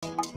Yes.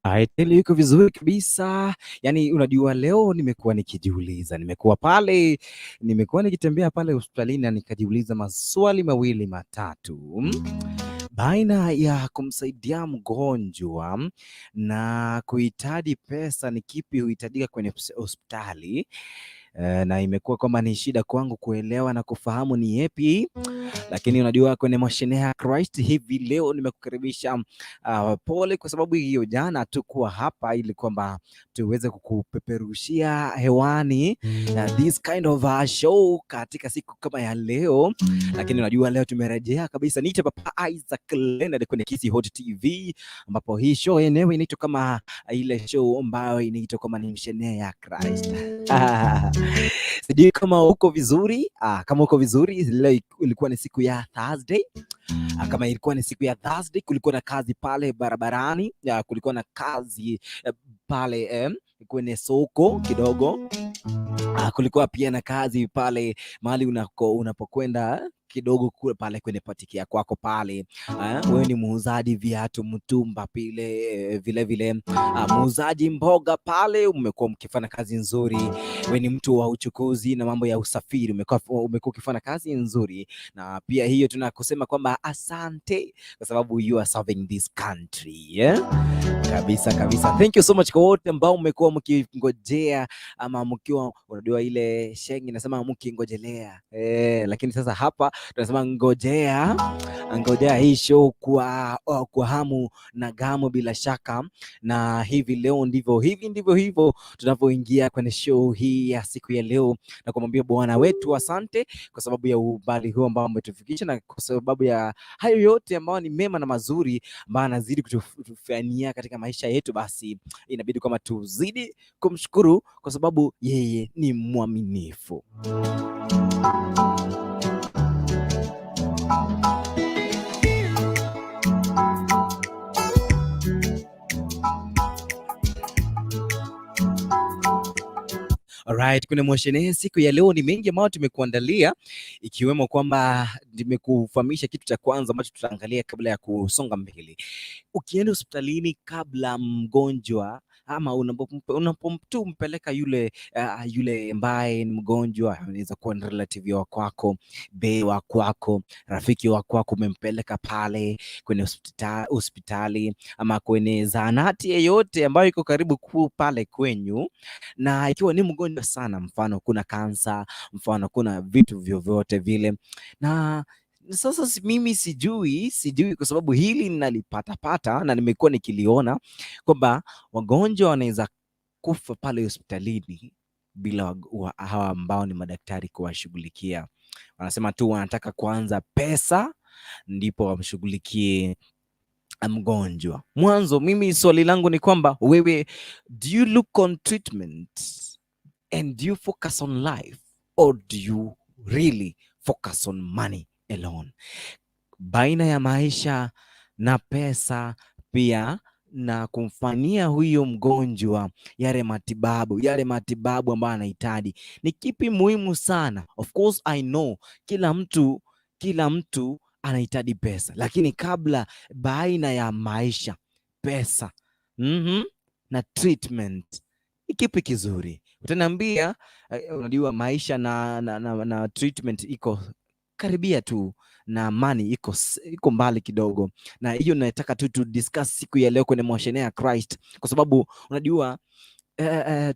I tell you, iko vizuri kabisa. Yaani unajua leo nimekuwa nikijiuliza, nimekuwa pale, nimekuwa nikitembea pale hospitalini na nikajiuliza maswali mawili matatu baina ya kumsaidia mgonjwa na kuhitaji pesa, ni kipi huhitajika kwenye hospitali? Na imekuwa kwamba ni shida kwangu kuelewa na kufahamu ni yepi, lakini unajua kwenye mashine ya Christ hivi leo nimekukaribisha. Pole kwa sababu hiyo jana tukuwa hapa ili kwamba tuweze kukupeperushia hewani this kind of a show katika siku kama ya leo, lakini unajua leo tumerejea kabisa. Niite Papa Isaac Leonard kwenye Kisii Hot TV, ambapo hii show yenyewe inaitwa kama ile show ambayo inaitwa kama ni mshene ya Christ. Sijui kama uko vizuri. Kama uko vizuri, leo ilikuwa ni siku ya Thursday. Kama ilikuwa ni siku ya Thursday, kulikuwa na kazi pale barabarani, kulikuwa na kazi pale kwenye soko kidogo. Kulikuwa pia na kazi pale mahali unapokwenda kidogo kule pale kwenye patikia kwako pale. Wewe ni muuzaji viatu mtumba pile, vile vile muuzaji mboga pale, umekuwa mkifanya kazi nzuri. Wewe ni mtu wa uchukuzi na mambo ya usafiri, umekuwa ukifanya kazi nzuri, na pia hiyo tunakusema kwamba asante kwa sababu you are serving this country, yeah? Kabisa kabisa. Thank you so much kwa wote ambao mmekuwa mkingojea ama mkiwa, unajua ile shengi inasema mkingojelea, lakini sasa hapa tunasema ngojea, ngojea hii show kwa hamu na gamu bila shaka, na hivi leo ndivyo hivi ndivyo hivyo tunavyoingia kwenye show hii ya siku ya leo na kumwambia Bwana wetu asante kwa sababu ya umbali huu ambao umetufikisha na kwa sababu ya hayo yote ambayo ni mema na mazuri ambayo anazidi kutufanyia katika maisha yetu, basi inabidi kwamba tuzidi kumshukuru kwa sababu yeye ni mwaminifu. Alright, kuna mwashene siku ya leo ni mengi ambayo tumekuandalia ikiwemo kwamba nimekufahamisha kitu cha kwanza ambacho tutaangalia kabla ya kusonga mbele. Ukienda hospitalini kabla mgonjwa ama unapomtu mpeleka yule ambaye ni mgonjwa, anaweza kuwa ni relative wa kwako, be wa kwako, rafiki wa kwako, umempeleka pale kwenye hospitali ama kwenye zahanati yeyote ambayo iko karibu kuu pale kwenyu, na ikiwa ni mgonjwa sana, mfano kuna kansa, mfano kuna vitu vyovyote vile, na sasa mimi sijui kwa sababu hili nalipatapata na nimekuwa nikiliona kwamba wagonjwa wanaweza kufa pale hospitalini bila hawa ambao ni madaktari kuwashughulikia. Wanasema tu wanataka kwanza pesa ndipo wamshughulikie mgonjwa. Mwanzo mimi swali langu ni kwamba wewe, do you look on treatment and do you focus on life or do you really focus on money alone? Baina ya maisha na pesa pia na kumfanyia huyo mgonjwa yale matibabu ambayo anahitaji, ni kipi muhimu sana? Of course I know kila mtu anahitaji pesa, lakini kabla, baina ya maisha, pesa na treatment, ni kipi kizuri? Utaniambia, unajua maisha na treatment iko karibia tu na money iko mbali kidogo, na hiyo nataka tu discuss siku ya leo kwenye Mwashene ya Christ, kwa sababu unajua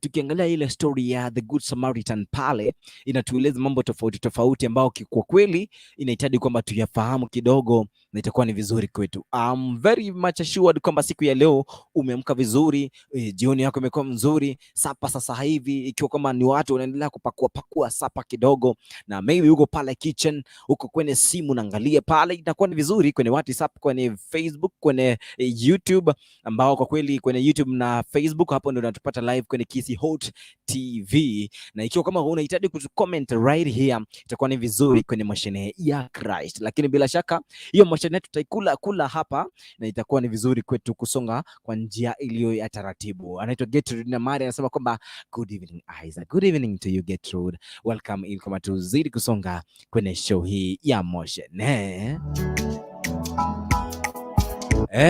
Tukiangalia ile story ya The Good Samaritan pale inatueleza mambo tofauti tofauti ambayo kwa kweli inahitaji kwamba tuyafahamu kidogo na itakuwa ni vizuri kwetu. I'm very much assured kwamba siku ya leo umeamka vizuri, jioni yako imekuwa mzuri, supper sasa hivi ikiwa kama ni watu wanaendelea kupakua pakua supper kidogo, na maybe uko pale kitchen, uko kwenye simu naangalia pale, itakuwa ni vizuri kwenye WhatsApp, kwenye Facebook, kwenye YouTube, ambao kwa kweli kwenye YouTube na Facebook hapo ndio unatupata live kwenye Kisii Hot TV, na ikiwa kama unahitaji kucomment right here, itakuwa ni vizuri kwenye mashine ya Christ, lakini bila shaka hiyo mashine tutaikula kula hapa na itakuwa ni vizuri kwetu kusonga kwa njia iliyo ya taratibu. Anaitwa Gertrude Namari anasema kwamba good evening Isaac, good evening to you Gertrude, welcome ili kama tuzidi kusonga kwenye show hii ya Moshene.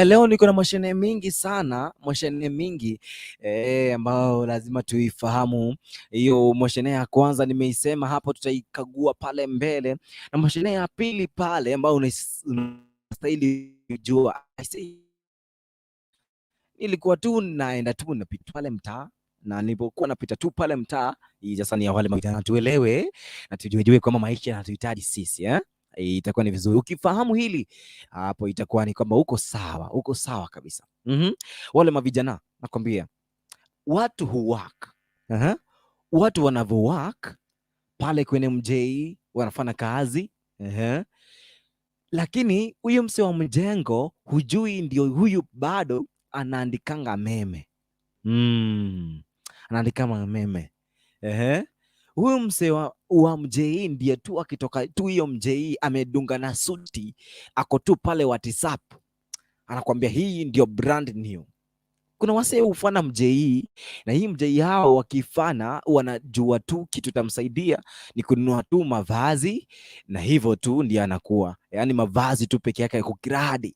Leo niko na mashine mingi sana, mashine mingi ambao lazima tuifahamu. Hiyo mashine ya kwanza nimeisema hapo, tutaikagua pale mbele, na mashine ya pili pale ambayo unastahili kujua. I say, nilikuwa tu naenda tu napita pale mtaa na nilipokuwa napita tu pale mtaa, hii sasa ni ya wale mavijana, tuelewe na tujuejue kwamba maisha yanatuhitaji sisi, eh? Itakuwa ni vizuri ukifahamu hili hapo, itakuwa ni kwamba uko sawa, uko sawa kabisa. Wale mavijana nakwambia, watu who work, Watu wanavyo work pale kwenye mjei wanafanya kazi, Lakini huyu mse wa mjengo hujui, ndio huyu bado anaandikanga meme, Anaandika meme. Ehe. Huyu mse wa mjei ndiye tu akitoka tu hiyo mjei amedunga na suti, ako tu pale WhatsApp anakuambia hii ndio brand new. Kuna wasee hufana mjei na hii mjei hao wakifana wanajua tu kitu tamsaidia ni kununua tu mavazi na hivyo tu ndio anakuwa, yaani mavazi tu peke yake kukiradi.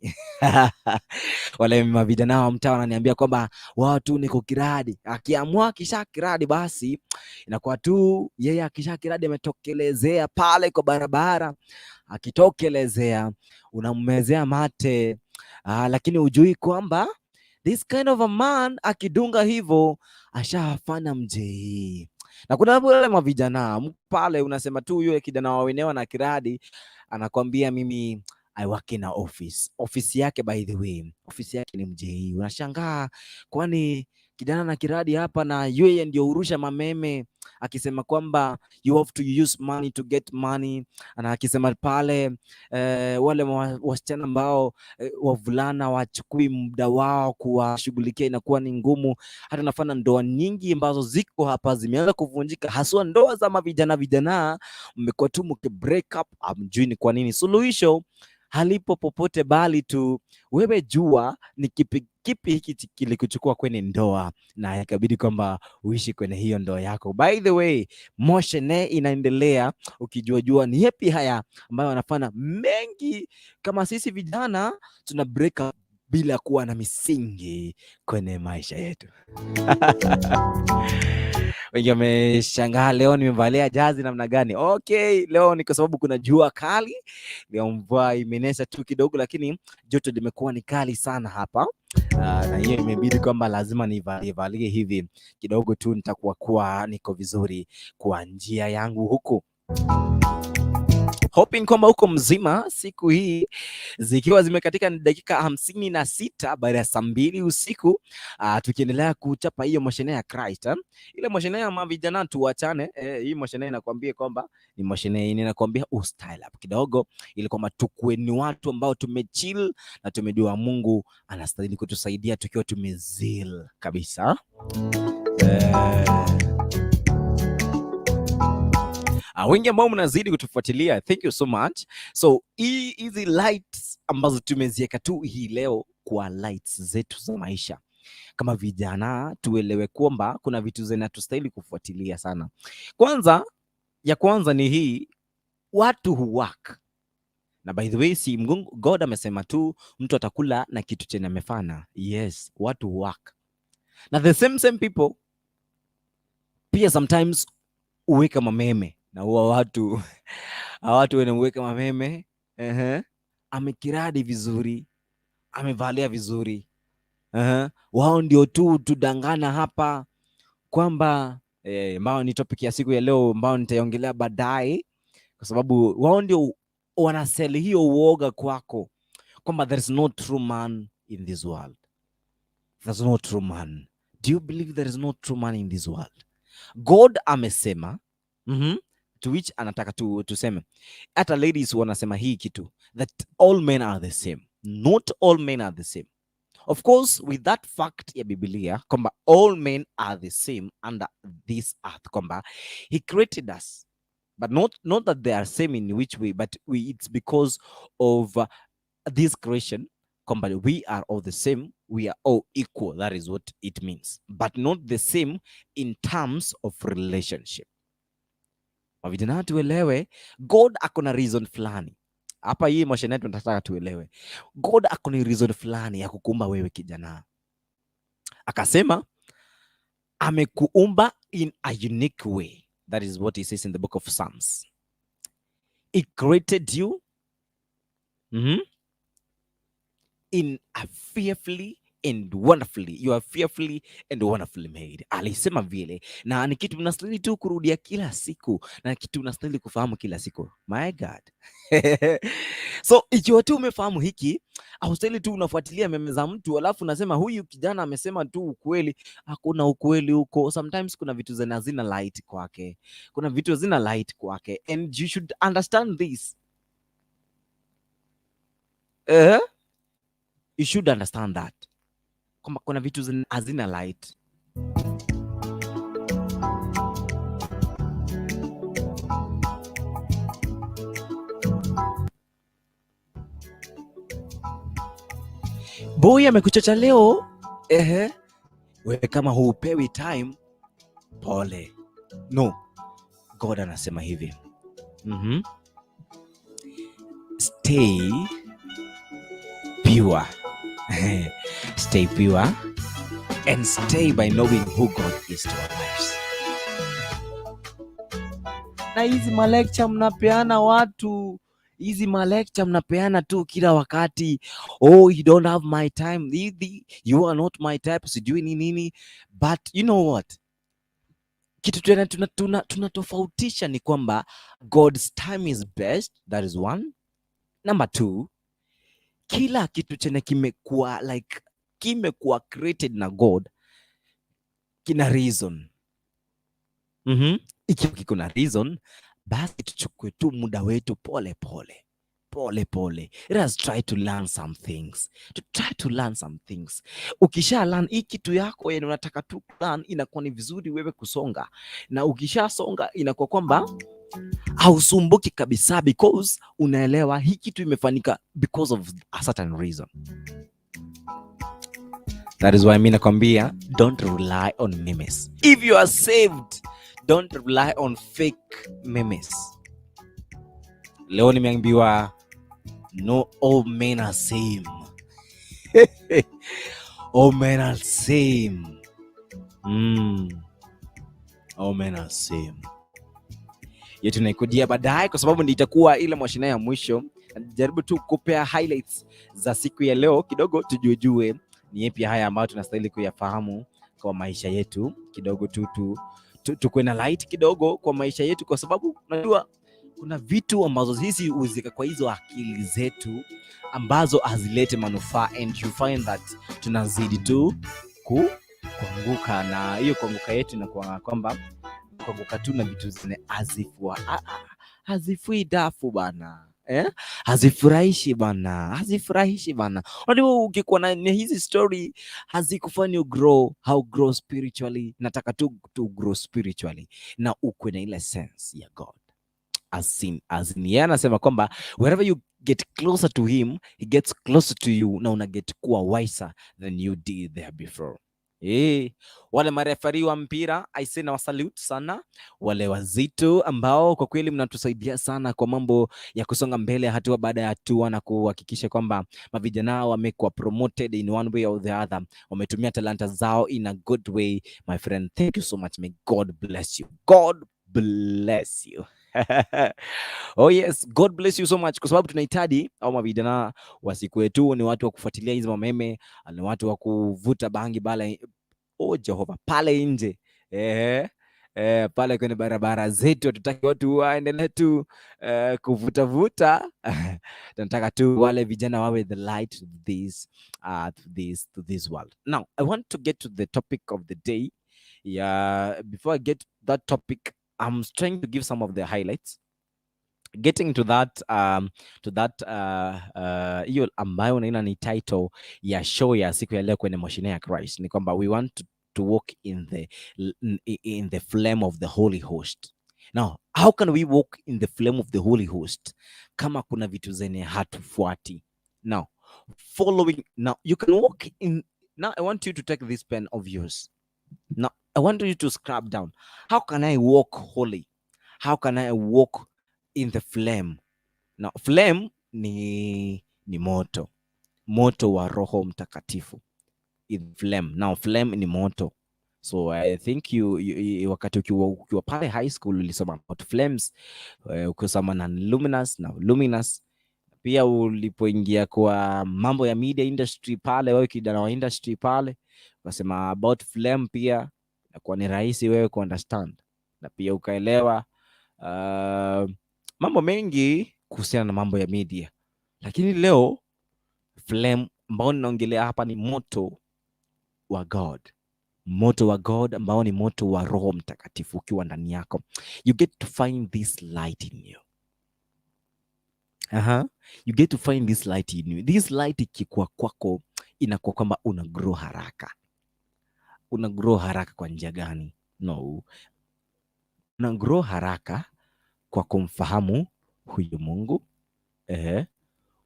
Wale mavijana wa mtaa wananiambia kwamba wao tu ni kukiradi, akiamua akisha kiradi basi inakuwa tu yeye akisha kiradi ametokelezea pale kwa barabara, akitokelezea unammezea mate, lakini hujui kwamba this kind of a man akidunga hivyo ashafanya mjei. Na kuna wale mavijana pale unasema tu yule kijana wa wenyewe na kiradi anakwambia mimi I work in a office. Ofisi yake, by the way, ofisi yake ni mjei. Unashangaa kwani kijana na kiradi hapa na yeye ndio hurusha mameme akisema kwamba you have to use money to get money, na akisema pale wale wasichana ambao wavulana wachukui muda wao kuwashughulikia inakuwa ni ngumu. Hata nafana ndoa nyingi ambazo ziko hapa zimeanza kuvunjika, haswa ndoa za mavijana vijana, mmekuwa tu mki break up, hamjui ni kwa nini. Suluhisho halipo popote, bali tu wewe jua ni kipi hiki kilikuchukua kwenye ndoa na ikabidi kwamba uishi kwenye hiyo ndoa yako. By the way, moshene inaendelea ukijua jua ni yapi haya ambayo wanafanya mengi. Kama sisi vijana tuna break up bila kuwa na misingi kwenye maisha yetu. Wengi wameshangaa leo nimevalia jazi namna gani? Okay, leo ni kwa sababu kuna jua kali. Leo mvua imenyesha tu kidogo, lakini joto limekuwa ni kali sana hapa. Na hiyo imebidi kwamba lazima nivalie valie hivi kidogo tu, nitakuwa kuwa niko vizuri kwa njia yangu huku hoping kwamba uko mzima siku hii zikiwa zimekatika ni dakika 56 baada ya saa 2 usiku, tukiendelea kuchapa hiyo mashine ya Christ, eh? Ile mashine ya mavijana tuachane, hii mashine inakwambia kwamba ni mashine inakwambia ustayle up kidogo, ili kwamba tukue ni watu ambao tumechill na tumejua Mungu anastahili kutusaidia tukiwa tumezil kabisa. Wengi ambao mnazidi kutufuatilia, thank you so much. So hizi lights ambazo tumeziweka tu hii leo kwa lights zetu za maisha kama vijana, tuelewe kwamba kuna vitu zinatustahili kufuatilia sana. Kwanza ya kwanza ni hii, watu who work. Na by the way, si Mungu, God amesema tu mtu atakula na kitu chenye amefana. Yes, watu who work. Na the same same people pia sometimes huweka mameme na huwa watu wenye huweka mameme, amekiradi vizuri, amevalia vizuri, wao ndio tu tudangana hapa. Kwamba ambao ni topic ya siku ya leo ambao nitaiongelea baadaye, kwa sababu wao ndio wanasell hiyo uoga kwako kwamba there is no true man in this world. There's no true man. Do you believe there is no true man in this world? God amesema, to which anataka tuseme, hata ladies wanasema hii kitu, that all men are the same. Not all men are the same. Of course, with that fact ya Biblia kwamba all men are the same under this earth, kwamba he created us, but not that they are same in which way, but it's because of this creation kwamba we are all the same, we are all equal. That is what it means, but not the same in terms of relationship. Mavijana, tuelewe God ako na reason fulani hapa. Hii motion yetu nataka tuelewe, God ako na reason fulani ya kukuumba wewe kijana. Akasema amekuumba in a unique way. That is what he says in the book of Psalms. He created you in a fearfully and wonderfully. You are fearfully and wonderfully made. Alisema vile, na ni kitu unastahili tu kurudia kila siku, na kitu unastahili kufahamu kila siku. My God. So ikiwa tu umefahamu hiki, haustahili tu unafuatilia meme za mtu alafu unasema huyu kijana amesema tu ukweli. Hakuna ukweli huko. Sometimes kuna vitu zina hazina light kwake, kuna vitu hazina light kwake, and you should understand this. You should understand that kwamba kuna vitu hazina light. Boy amekuchocha leo, ehe, wewe kama huupewi time, pole. No, God anasema hivi, Stay pure. Stay pure and stay by knowing who God is to our lives. Na hizi malecture mnapeana watu, hizi malecture mnapeana tu kila wakati. "Oh, you don't have my time. You are not my type," sijui ni nini. But you know what? Kitu tena tunatofautisha ni kwamba God's time is best. That is one. Number two, kila kitu chenye kimekuwa like kimekuwa created na God kina reason. Ikiwa kiko na reason, basi tuchukue tu muda wetu pole pole pole pole. Let us try to learn some things. To try to learn some things. Ukisha learn hii kitu yako yenye unataka tu learn, inakuwa ni vizuri wewe kusonga, na ukishasonga inakuwa kwamba hausumbuki kabisa, because unaelewa hii kitu imefanyika because of a certain reason. That is why mi nakwambia, don't rely on memes. If you are saved, don't rely on fake memes. Leo nimeambiwa no, all men are same. All men are same. All men are same. Yetu tunaikujia baadaye kwa sababu ndio itakuwa ile mwashina ya mwisho. Jaribu tu kupea highlights za siku ya leo kidogo, tujuejue ni yapi haya ambayo tunastahili kuyafahamu kwa maisha yetu kidogo tu tukuwe na light kidogo kwa maisha yetu, kwa sababu unajua kuna vitu ambazo sisi huzika kwa hizo akili zetu ambazo hazilete manufaa, and you find that tunazidi tu kuanguka, na hiyo kuanguka yetu inakuwa kwamba kuanguka tu na vitu zine hazifui dafu bana. Eh? Hazifurahishi bana, hazifurahishi bana. Unajua ukikuwa na hizi story hazikufanyi grow, how grow spiritually. Nataka tu to grow spiritually na ukwe na ile sense ya God. As in yeye anasema kwamba wherever you get closer to him, he gets closer to you, na una get kuwa wiser than you did there before. Wale marefari wa mpira, I say na wasalute sana wale wazito ambao kwa kweli mnatusaidia sana kwa mambo ya kusonga mbele hatua baada ya hatua na kuhakikisha kwamba mavijana wamekuwa promoted in one way or the other, wametumia talanta zao in a good way. My friend, thank you so much. May God bless you. God bless you. Oh yes, God bless you so much, kwa sababu tunahitaji au mavijana wa siku yetu ni watu wa kufuatilia hizi mameme, ni watu wa kuvuta bangi bala, oh Jehova, pale nje. Pale kwenye barabara zetu hatutaki watu waendelee tu kuvutavuta. Tunataka tu wale vijana wawe the light to this world. Now I want to get to the topic of the day. Yeah, before I get to that topic, I'm trying to give some of the highlights getting to that hiyo ambayo unaina ni title ya show ya siku ya leo kwenye Mashine ya Christ ni kwamba we want to walk in the flame of the Holy Ghost. Now, how can we walk in the flame of the Holy Ghost kama kuna vitu zenye hatufuati? Now, following, now you can walk in. Now I want you to take this pen of yours. Now I want you to scrap down. How can I walk holy? How can I walk in the flame? Now, flame ni moto, moto wa Roho Mtakatifu. In flame. Now, flame ni moto. So I think you wakati ukiwa pale high school ulisoma about flames, ukisoma na luminous na luminous pia. Ulipoingia kwa mambo ya media industry pale, wewe kijana wa industry pale, ukasema about flame pia inakuwa ni rahisi wewe kuunderstand na pia ukaelewa mambo mengi kuhusiana na mambo ya media. Lakini leo flame ambao ninaongelea hapa ni moto wa God, moto wa God ambao ni moto wa Roho Mtakatifu ukiwa ndani yako, you get to find this light in you. Aha. You get to find this light in you. This light ikikuwa kwako inakuwa kwamba una grow haraka. Una grow haraka kwa njia gani? No. Una grow haraka kwa kumfahamu huyu Mungu. Ehe.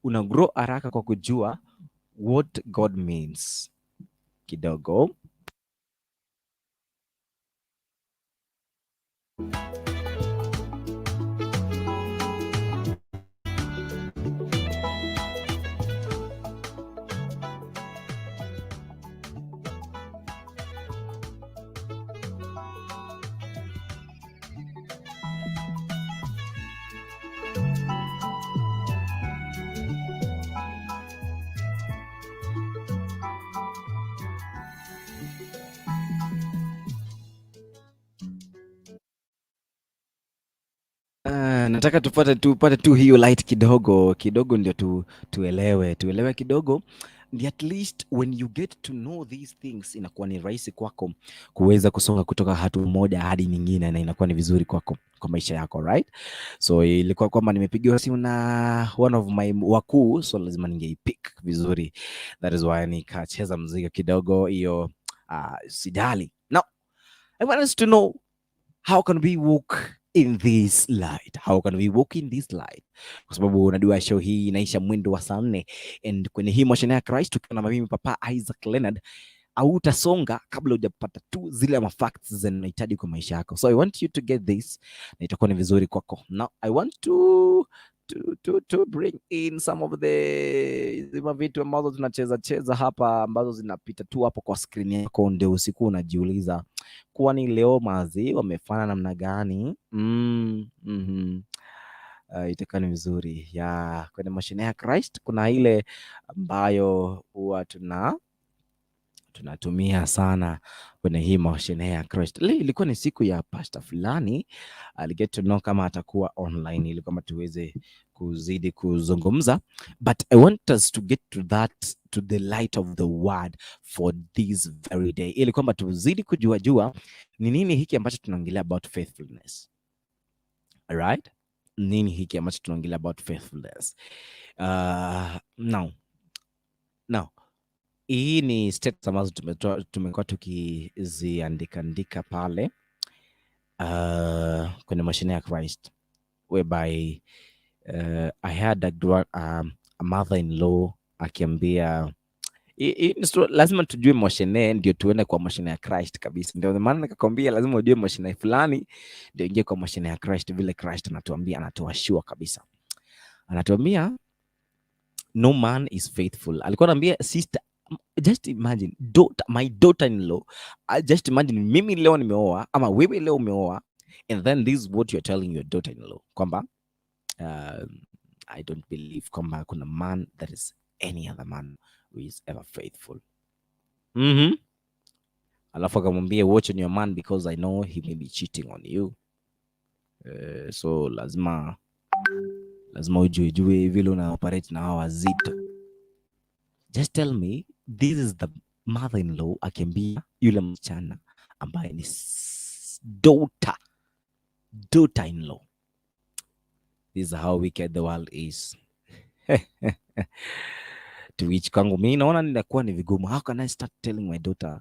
Una grow haraka kwa kujua what God means. Kidogo. Nataka tupate tu hiyo light kidogo kidogo, ndio tuelewe kidogo, ndio at least when you get to know these things inakuwa ni rahisi kwako kuweza kusonga kutoka hatua moja hadi nyingine, na inakuwa ni vizuri kwako kwa maisha yako, right? So ilikuwa kwamba nimepigiwa simu na one of my wakuu, so lazima ningeipick vizuri. That is why nikacheza mziki kidogo hiyo, sijali. Now I want us to know, how can we walk in this light? How can we walk in this light? Kwa sababu unajua show hii inaisha mwendo wa saa 4, and kwenye hii Mashine ya Christ tukiwa na mimi Papa Isaac Leonard, hautasonga kabla hujapata tu zile mafacts zinahitaji kwa maisha yako. So I want you to get this na itakuwa ni vizuri kwako. Now I want to bring in some of the zima vitu ambazo tunacheza cheza hapa ambazo zinapita tu hapo kwa screen yako, ndio usiku unajiuliza kwani leo mazi wamefanya namna gani? Itakuwa ni vizuri ya kwenye Mashine ya Christ kuna ile ambayo huwa tunatumia sana kwenye hii Mashine ya Christ. Leo ilikuwa ni siku ya pastor fulani, aliget to know kama atakuwa online ili kwamba tuweze kuzidi kuzungumza, but I want us to get to that, to the light of the word for this very day, ili kwamba tuzidi kujua jua ni nini hiki ambacho tunaongelea about faithfulness. Alright? Nini hiki ambacho tunaongelea about faithfulness? Now hii ni states ambazo tumekuwa tukiziandika andika pale kwenye Mashine ya Christ, whereby I had a mother-in-law akiambia lazima tujue moshene ndio tuende kwa mashine ya Christ kabisa. Ndio maana nikakwambia lazima ujue moshene fulani ndio ingie kwa mashine ya Christ, vile Christ anatuambia, anatuashua kabisa, anatuambia no man is faithful. Alikuwa anaambia sister, just imagine daughter, my daughter in law, just imagine mimi leo nimeoa ama wewe leo umeoa, and then this is what you're telling your daughter in law kwamba I don't believe kwamba kuna man that is any other man who is ever faithful. Alafu akamwambia, "Watch on your man because I know he may be cheating on you." So lazima ujue jue vile una operate na hawa wazito. Just tell me, this is the mother-in-law akiambia yule msichana ambaye ni daughter-in-law. This is how wicked the world is. To which kwangu mi naona ninakuwa ni vigumu. How can I start telling my daughter?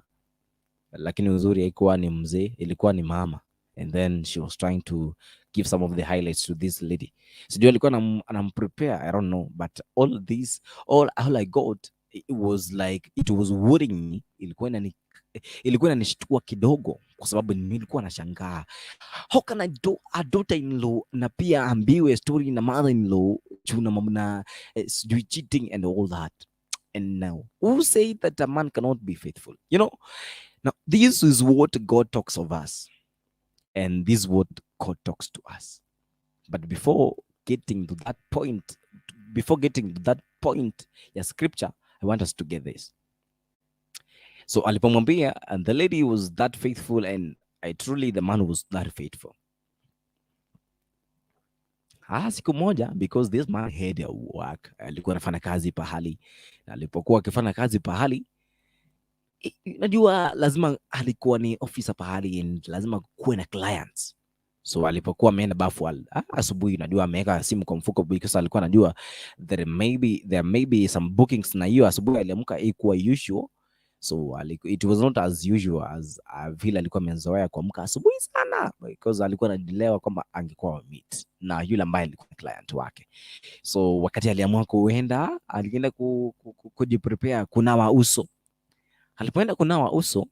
Lakini uzuri haikuwa ni mzee, ilikuwa ni mama. And then she was trying to give some of the highlights to this lady. Sijui alikuwa anamprepare, I don't know, but all this, all I got, it was like it was worrying me. Ilikuwa inanishtua kidogo kwa sababu nilikuwa nashangaa, how can I do a daughter in law na pia ambiwe story na mother in law juu na mambo na sijui cheating and all that? And now, who say that a man cannot be faithful? Now this is what God talks of us and this is what God talks to us. But before getting to that point ya scripture, I want us to get this. So alipomwambia, and the lady was that faithful, and I truly, the man was that faithful. Siku moja, because this man had a work, alikuwa anafanya kazi pahali, na alipokuwa akifanya kazi pahali, unajua lazima alikuwa ni officer pahali and lazima kuwe na clients. So alipokuwa ameenda bafu asubuhi, unajua ameweka simu kwa mfuko because alikuwa anajua there may be some bookings, na hiyo asubuhi aliamka ikuwa usual. So it was not as usual as vile alikuwa amezoea kuamka asubuhi sana, because alikuwa anajielewa kwamba angekuwa meet na yule ambaye alikuwa client wake. So wakati aliamua kuenda, alienda kujiprepare kunawa uso. Alipoenda kunawa uso,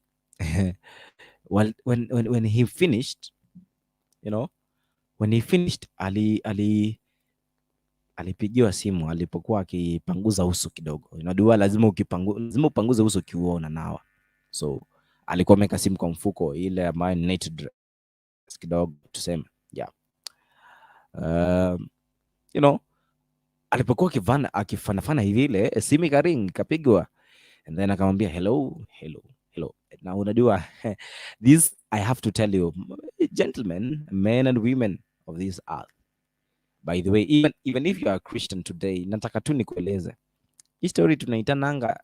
well, when he finished, alipigiwa simu alipokuwa akipanguza uso kidogo. Unajua lazima upanguze uso ukiwa unanawa. So alikuwa ameweka simu kwa mfuko ile ambayo ni night dress kidogo tuseme. Yeah. Alipokuwa akifanafana hivi ile simu ikaring, ikapigwa, and then akamwambia, "Hello, hello, hello." Na unajua, this I have to tell you, gentlemen, men and women of this earth. By the way, even if you are a Christian today, nataka tu nikueleze. Hii story tunaitananga,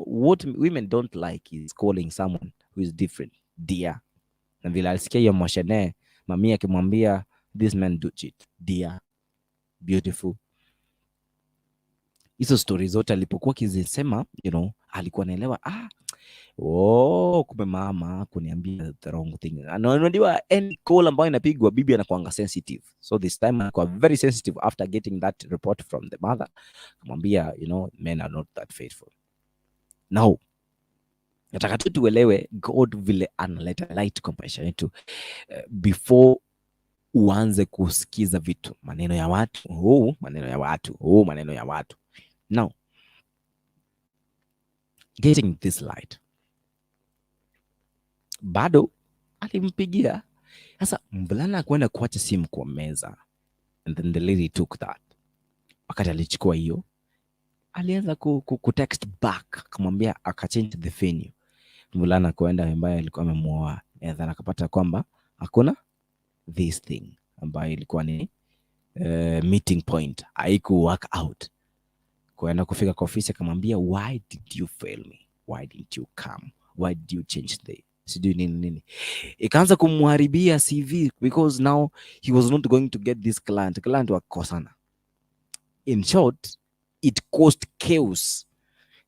what women don't like is calling someone who is different dear. Na vile alisikia hiyo moshene, mami akimwambia this man do cheat, dear, beautiful. Hizo story zote alipokuwa akizisema, alikuwa anaelewa, oh, kumbe mama kuniambia the wrong thing. Na unajua any call ambayo inapigwa, bibi anakuanga sensitive. So this time alikuwa very sensitive after getting that report from the mother. Akamwambia, men are not that faithful. Now, nataka tu tuelewe God vile analeta light kwa maisha yetu. Before uanze kusikiza vitu, maneno ya watu, oh, maneno ya watu, oh, maneno ya watu. Now, getting this light, bado alimpigia. Sasa mvulana kwenda kuacha simu kwa meza, and then the lady took that. Wakati alichukua hiyo, alianza ku text back, akamwambia, akachange the venue. Mvulana kuenda ambaye alikuwa amemuoa, and then akapata kwamba hakuna this thing ambayo ilikuwa ni meeting point, haiku work out. Kuenda kufika kwa ofisi akamwambia, "Why did you fail me? Why didn't you come? Why did you change the sijui nini nini?" Ikaanza kumharibia CV because now he was not going to get this client. Client wakosana. In short, it caused chaos.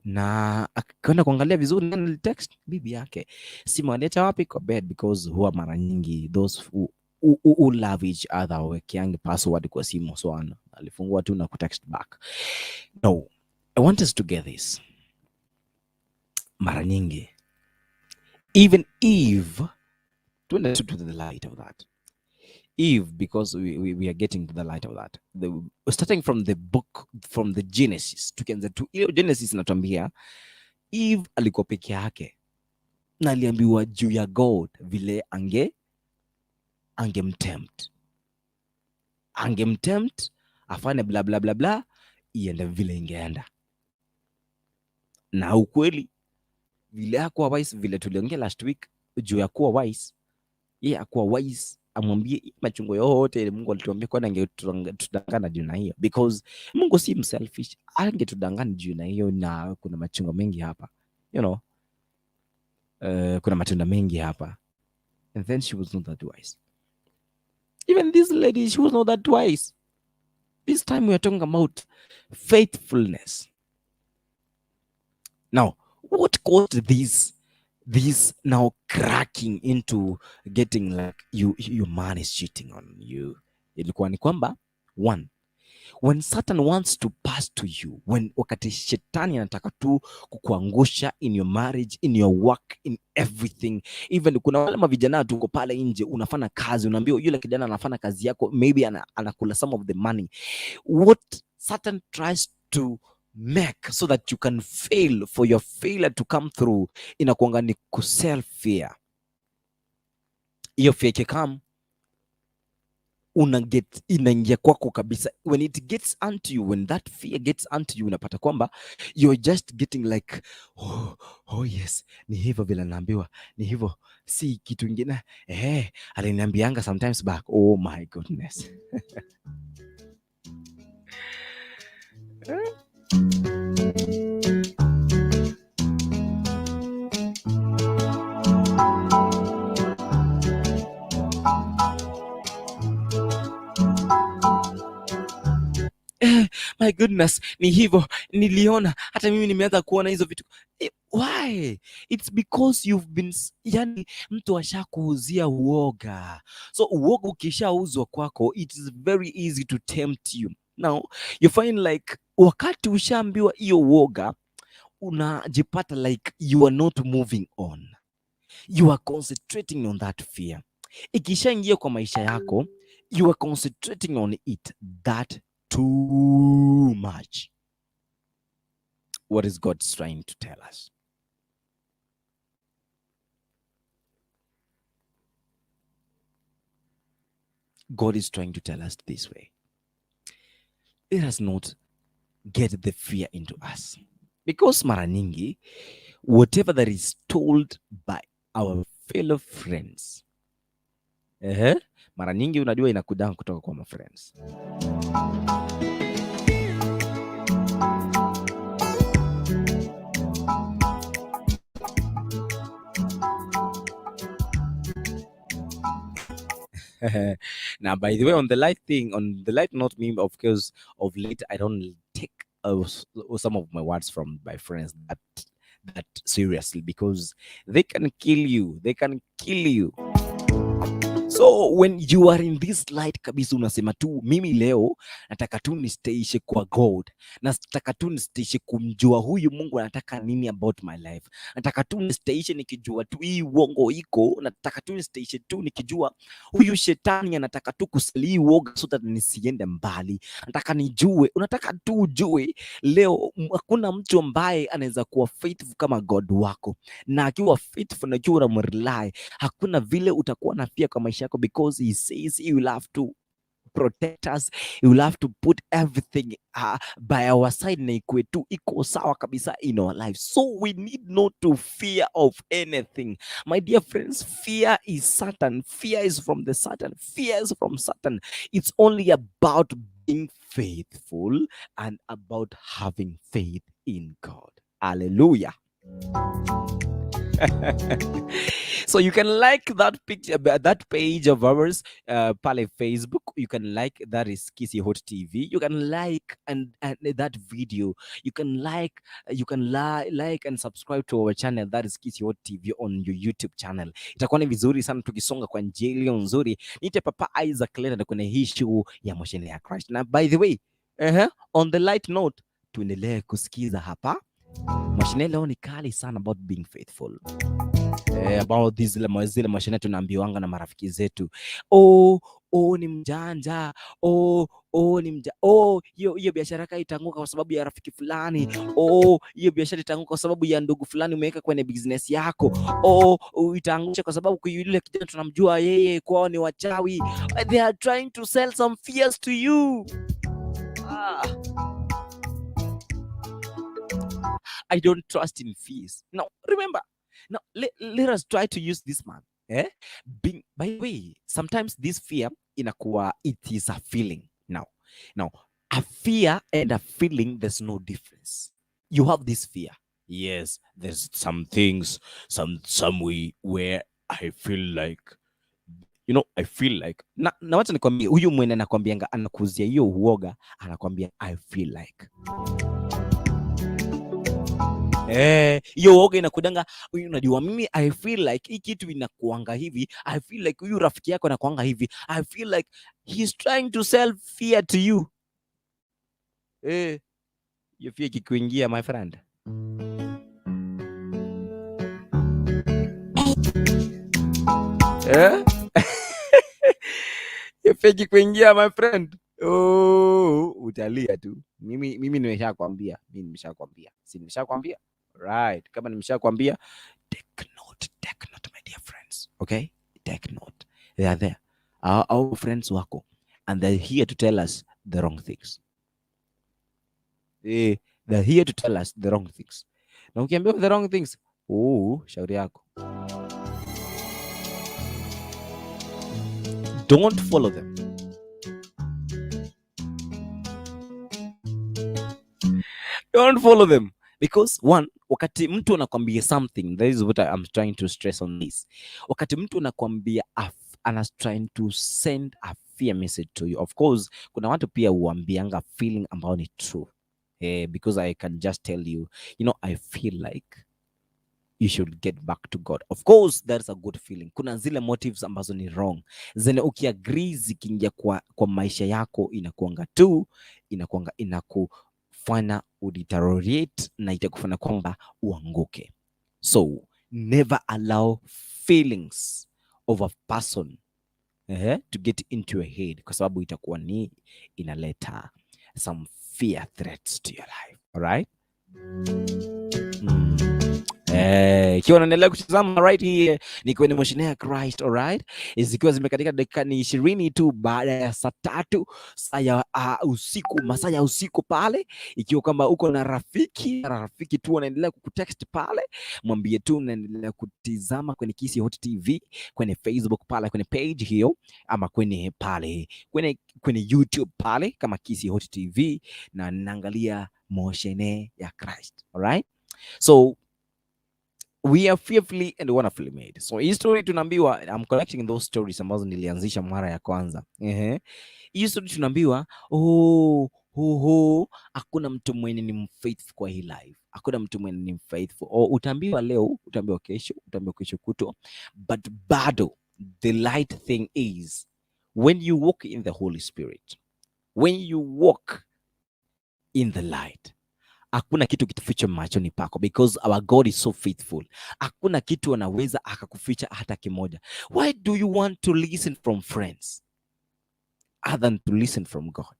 Na akaenda kuangalia vizuri nani text bibi yake, simu aliacha wapi? Kwa bed, because huwa mara nyingi those who love each other wawekeange password kwa simu, so alifungua tu na kutext back. No, I want us to get this. Mara nyingi, even if tuende to the light of that Eve, because we are getting to the light of that, starting from the book, from the Genesis, tukianza tu ile Genesis inatuambia Eve alikuwa peke yake na aliambiwa juu ya God vile angemtempt afanye bla bla bla bla, iende vile ingeenda. Na ukweli Vile hakuwa wise, vile tuliongea last week juu ya kuwa wise, yeye hakuwa wise amwambie hii machungu yote Mungu alituambia, kwani angetudanganya juu na hiyo? Because Mungu si mselfish, angetudanganya juu na hiyo, na kuna machungu mengi hapa, kuna matunda mengi hapa. And then she was not that wise. Even this lady, she was not that wise. This time we are talking about faithfulness. Now, what caused this now cracking into getting like you, your man is cheating on you? Ilikuwa ni kwamba, one, when Satan wants to pass to you, when wakati shetani anataka tu kukuangusha in your marriage, in your work, in everything. Even kuna wale mavijana tuko pale nje, unafanya kazi, unaambiwa yule kijana anafanya kazi yako, maybe anakula some of the money. What Satan tries to make so that you can fail, for your failure to come through, inakuanga ni kusell fear. Hiyo fear ikicome, una get inaingia kwako kabisa. When it gets unto you, when that fear gets unto you, unapata kwamba you're just getting like, oh yes, ni hivyo vile naambiwa, ni hivyo, si kitu ingine. Aliniambianga sometimes back. Oh my goodness. My goodness, ni hivyo niliona, hata mimi nimeanza kuona hizo vitu. Why? It's because you've been yani mtu ashakuuzia uoga. So uoga ukishauzwa kwako, it is very easy to tempt you. Now you find like wakati ushaambiwa hiyo uoga, unajipata like you are not moving on, you are concentrating on that fear. Ikishaingia kwa maisha yako, you are concentrating on it that too much. What is God trying to tell us? God is trying to tell us this way. Let us not get the fear into us. Because mara nyingi, whatever that is told by our fellow friends, mara nyingi unajua inakuja kutoka kwa ma friends. Now, by the way, on the light thing, on the light note, me, of course, of late, I don't take some of my words from my friends that seriously, because they can kill you. They can kill you. So when you are in this light kabisa, unasema tu mimi leo nataka tu nistaishe kwa God, nataka tu nistaishe kumjua huyu Mungu anataka nini about my life, nataka tu nistaishe nikijua tu hii uongo iko, nataka tu nistaishe tu nikijua huyu shetani anataka tu kusell hii uoga so that nisiende mbali, nataka nijue. Unataka tu ujue leo hakuna mtu ambaye anaweza kuwa faithful kama God wako, na akiwa faithful na ukiwa unamrely, hakuna vile utakuwa na fear kwa maisha yako, because he says he will have to protect us, he will have to put everything by our side na ikuwe tu iko sawa kabisa in our life. So we need not to fear of anything, my dear friends. Fear is Satan. Fear is from the Satan. Fear is from Satan. It's only about being faithful and about having faith in God. Hallelujah. So you can like that picture, that page of ours, pale Facebook. You can like that is Kisii Hot TV. You can like and that video. You can like and subscribe to our channel, that is Kisii Hot TV on your YouTube channel. Itakuwa ni vizuri sana tukisonga kwa njia iliyo nzuri. Niite Papa Isaac Leonard kwenye hii show ya Moshene ya Christ. Na by the way, on the light note, tuendelee kusikiza hapa. Mashine leo ni kali sana about being faithful. About these zile mashine tunaambiwanga na marafiki zetu. Oh, oh ni mjanja. Oh, oh ni mja. Oh, hiyo biashara yako itaanguka kwa sababu ya rafiki fulani. Oh, hiyo biashara itaanguka kwa sababu ya ndugu fulani umeweka kwenye business yako. Oh, oh, itaangusha kwa sababu yule kijana tunamjua yeye kwao ni wachawi. They are trying to sell some fears to you. I don't trust in fears. Now, remember, now let us try to use this man. Eh? Being, by the way, sometimes this fear inakuwa, it is a feeling. Now, a fear and a feeling, there's no difference. You have this fear. Yes, there's some things, some way where I feel like, you know, I feel like na wacha nikwambie, huyu mwene anakwambianga, anakuzia hiyo uoga, anakwambia I feel like. Hiyo uoga inakudanga, huyu unajua mimi I feel like hii kitu inakuanga hivi, I feel like huyu rafiki yako anakuanga hivi, I feel like he's trying to sell fear to you. Hiyo fear ikikuingia, my friend. Eh? Hiyo fear ikikuingia, my friend. Oh, utalia tu. Mimi nimeshakwambia, mimi nimeshakwambia. Si nimeshakwambia? Right. Kama nimeshakwambia, take note, my dear friends. Okay? Take note. They are there. Our friends wako, and they're here to tell us the wrong things. They're here to tell us the wrong things. Na ukiambiwa the wrong things, oh, shauri yako. Don't follow them. Don't follow them. Because one, wakati mtu anakwambia something, that is what I am trying to stress on this. Wakati mtu anakwambia ana trying to send a fear message to you. Of course, kuna watu pia huambianga feeling ambao ni true. Because I can just tell you, you know, I feel like you should get back to God. Of course, that's a good feeling. Kuna zile motives ambazo ni wrong. Zile ukiagree zikiingia kwa maisha yako inakuanga tu, inakuanga inakufanya udeteriorate na itakufanya kwamba uanguke. So, never allow feelings of a person to get into your head, kwa sababu itakuwa ni inaleta some fear threats to your life. All right? Ikiwa unaendelea kutazama right here ni kwenye Motioneer Christ, all right? Zikiwa zimekatika dakika ni 20 tu baada ya saa 3 saa ya usiku, masaa ya usiku pale. Ikiwa kwamba uko na rafiki, rafiki tu anaendelea kukutext pale, mwambie tu unaendelea kutizama kwenye Kisii Hot TV, kwenye Facebook pale, kwenye page hiyo, ama kwenye pale, kwenye YouTube pale kama Kisii Hot TV, na naangalia Motioneer ya Christ, all right? So we are fearfully and wonderfully made. So hii story tunaambiwa, I'm collecting those stories ambazo nilianzisha mara ya kwanza. Hii story tunaambiwa, oh, ho, ho, hakuna mtu mwenye ni faithful kwa hii life. Hakuna mtu mwenye ni faithful. Oh, utaambiwa leo, utaambiwa kesho, utaambiwa kesho kutwa, but bado the light thing is when you walk in the Holy Spirit, when you walk in the light, hakuna kitu kitafichwa machoni pako, because our God is so faithful. Hakuna kitu anaweza akakuficha hata kimoja. Why do you want to listen from friends other than to listen from God?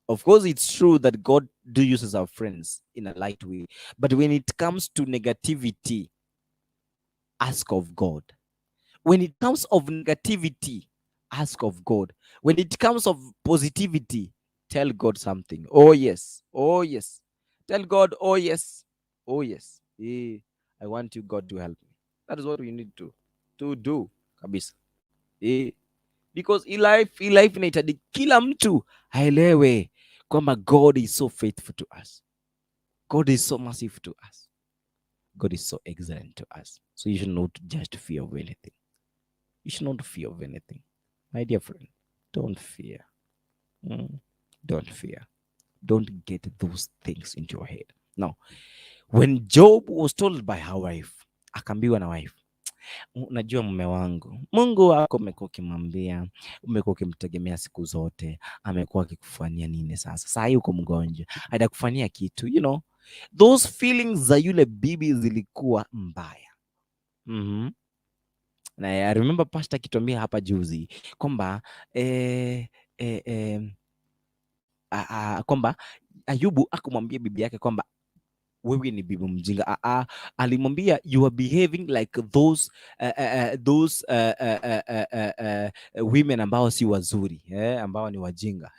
Of course, it's true that God do uses our friends in a light way, but when it comes to negativity, ask of God. When it comes of negativity, ask of God. When it comes of positivity, tell God something. Oh yes, oh yes. Tell God, oh yes, oh yes. I want you, God, to help me. That is what we need to do kabisa. Because in life inahitaji kila mtu aelewe kwamba God is so faithful to us. God is so merciful to us. God is so excellent to us. So you should not just fear of anything. You should not fear of anything. My dear friend, don't fear. Don't fear. Don't get those things into your head. Now, when Job was told by her wife, akaambiwa na wife, unajua mume wangu, Mungu wako umekuwa ukimwambia, umekuwa ukimtegemea siku zote, amekuwa akikufanyia nini sasa? Sasa hii uko mgonjwa, hajakufanyia kitu, you know. Those feelings za yule bibi zilikuwa mbaya. Na I remember pastor akituambia hapa juzi kwamba kwamba Ayubu akamwambia bibi yake kwamba Wewe ni bibi mjinga. Ah, ah, alimwambia, "You are behaving like those women ambao si wazuri, eh, ambao ni wajinga."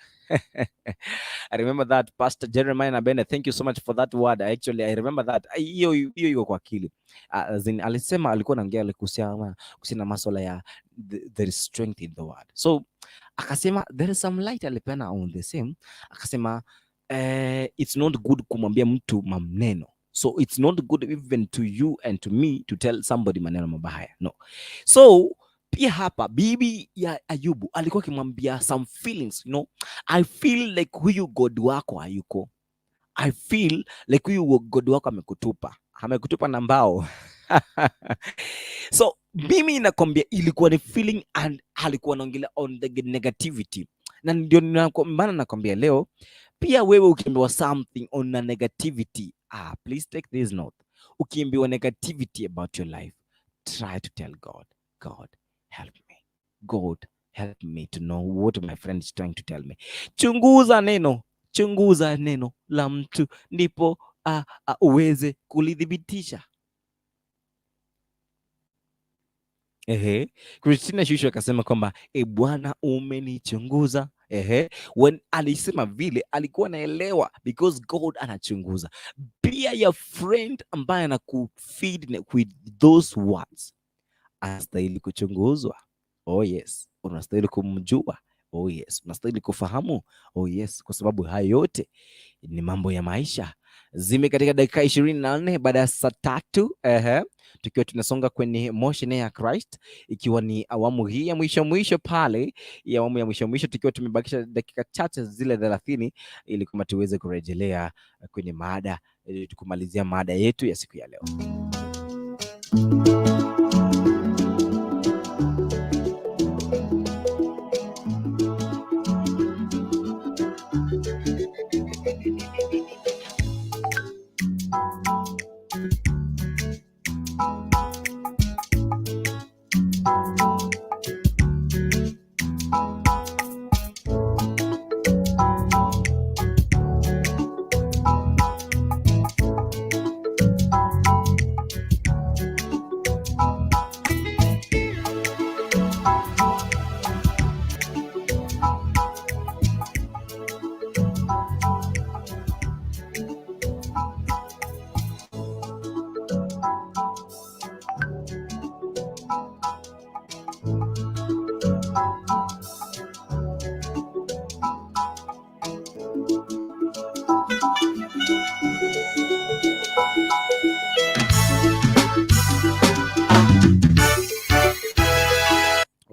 I remember that. Pastor Jeremiah Nabene, thank you so much for that word. Actually, I remember that. Hiyo hiyo iko kwa akili. As in, alisema, alikuwa anaongea kuhusiana na masuala ya there is strength in the word. So akasema there is some light alipeana on the same. Akasema it's not good kumwambia mtu maneno. So it's not good even to you and to me to tell somebody maneno mabaya. No. So pia hapa bibi ya Ayubu alikuwa akimwambia some feelings. "I feel like huyu God wako hayuko. I feel like huyu God wako amekutupa. Amekutupa na mbao." So mimi nakwambia ilikuwa ni feeling and alikuwa anaongelea on the negativity, na ndio maana nakwambia leo pia wewe ukiambiwa something on a negativity, ah, please take this note. Ukiambiwa negativity about your life, try to tell God, "God, help me. God, help me to know what my friend is trying to tell me." Chunguza neno, chunguza neno la mtu ndipo uweze kulithibitisha. Ehe. Christina Shusho akasema kwamba, "E Bwana, umenichunguza." Ehe. When alisema vile alikuwa anaelewa because God anachunguza. Pia your friend ambaye anakufeed with those words anastahili kuchunguzwa. Oh yes, unastahili kumjua. Oh yes, unastahili kufahamu. Oh yes, kwa sababu hayo yote ni mambo ya maisha. Zime katika dakika 24 baada ya saa 3, ehe, tukiwa tunasonga kwenye Motion ya Christ, ikiwa ni awamu hii ya mwisho mwisho pale, ya awamu ya mwisho mwisho, tukiwa tumebakisha dakika chache zile 30 ili kwamba tuweze kurejelea kwenye mada, kumalizia mada yetu ya siku ya leo.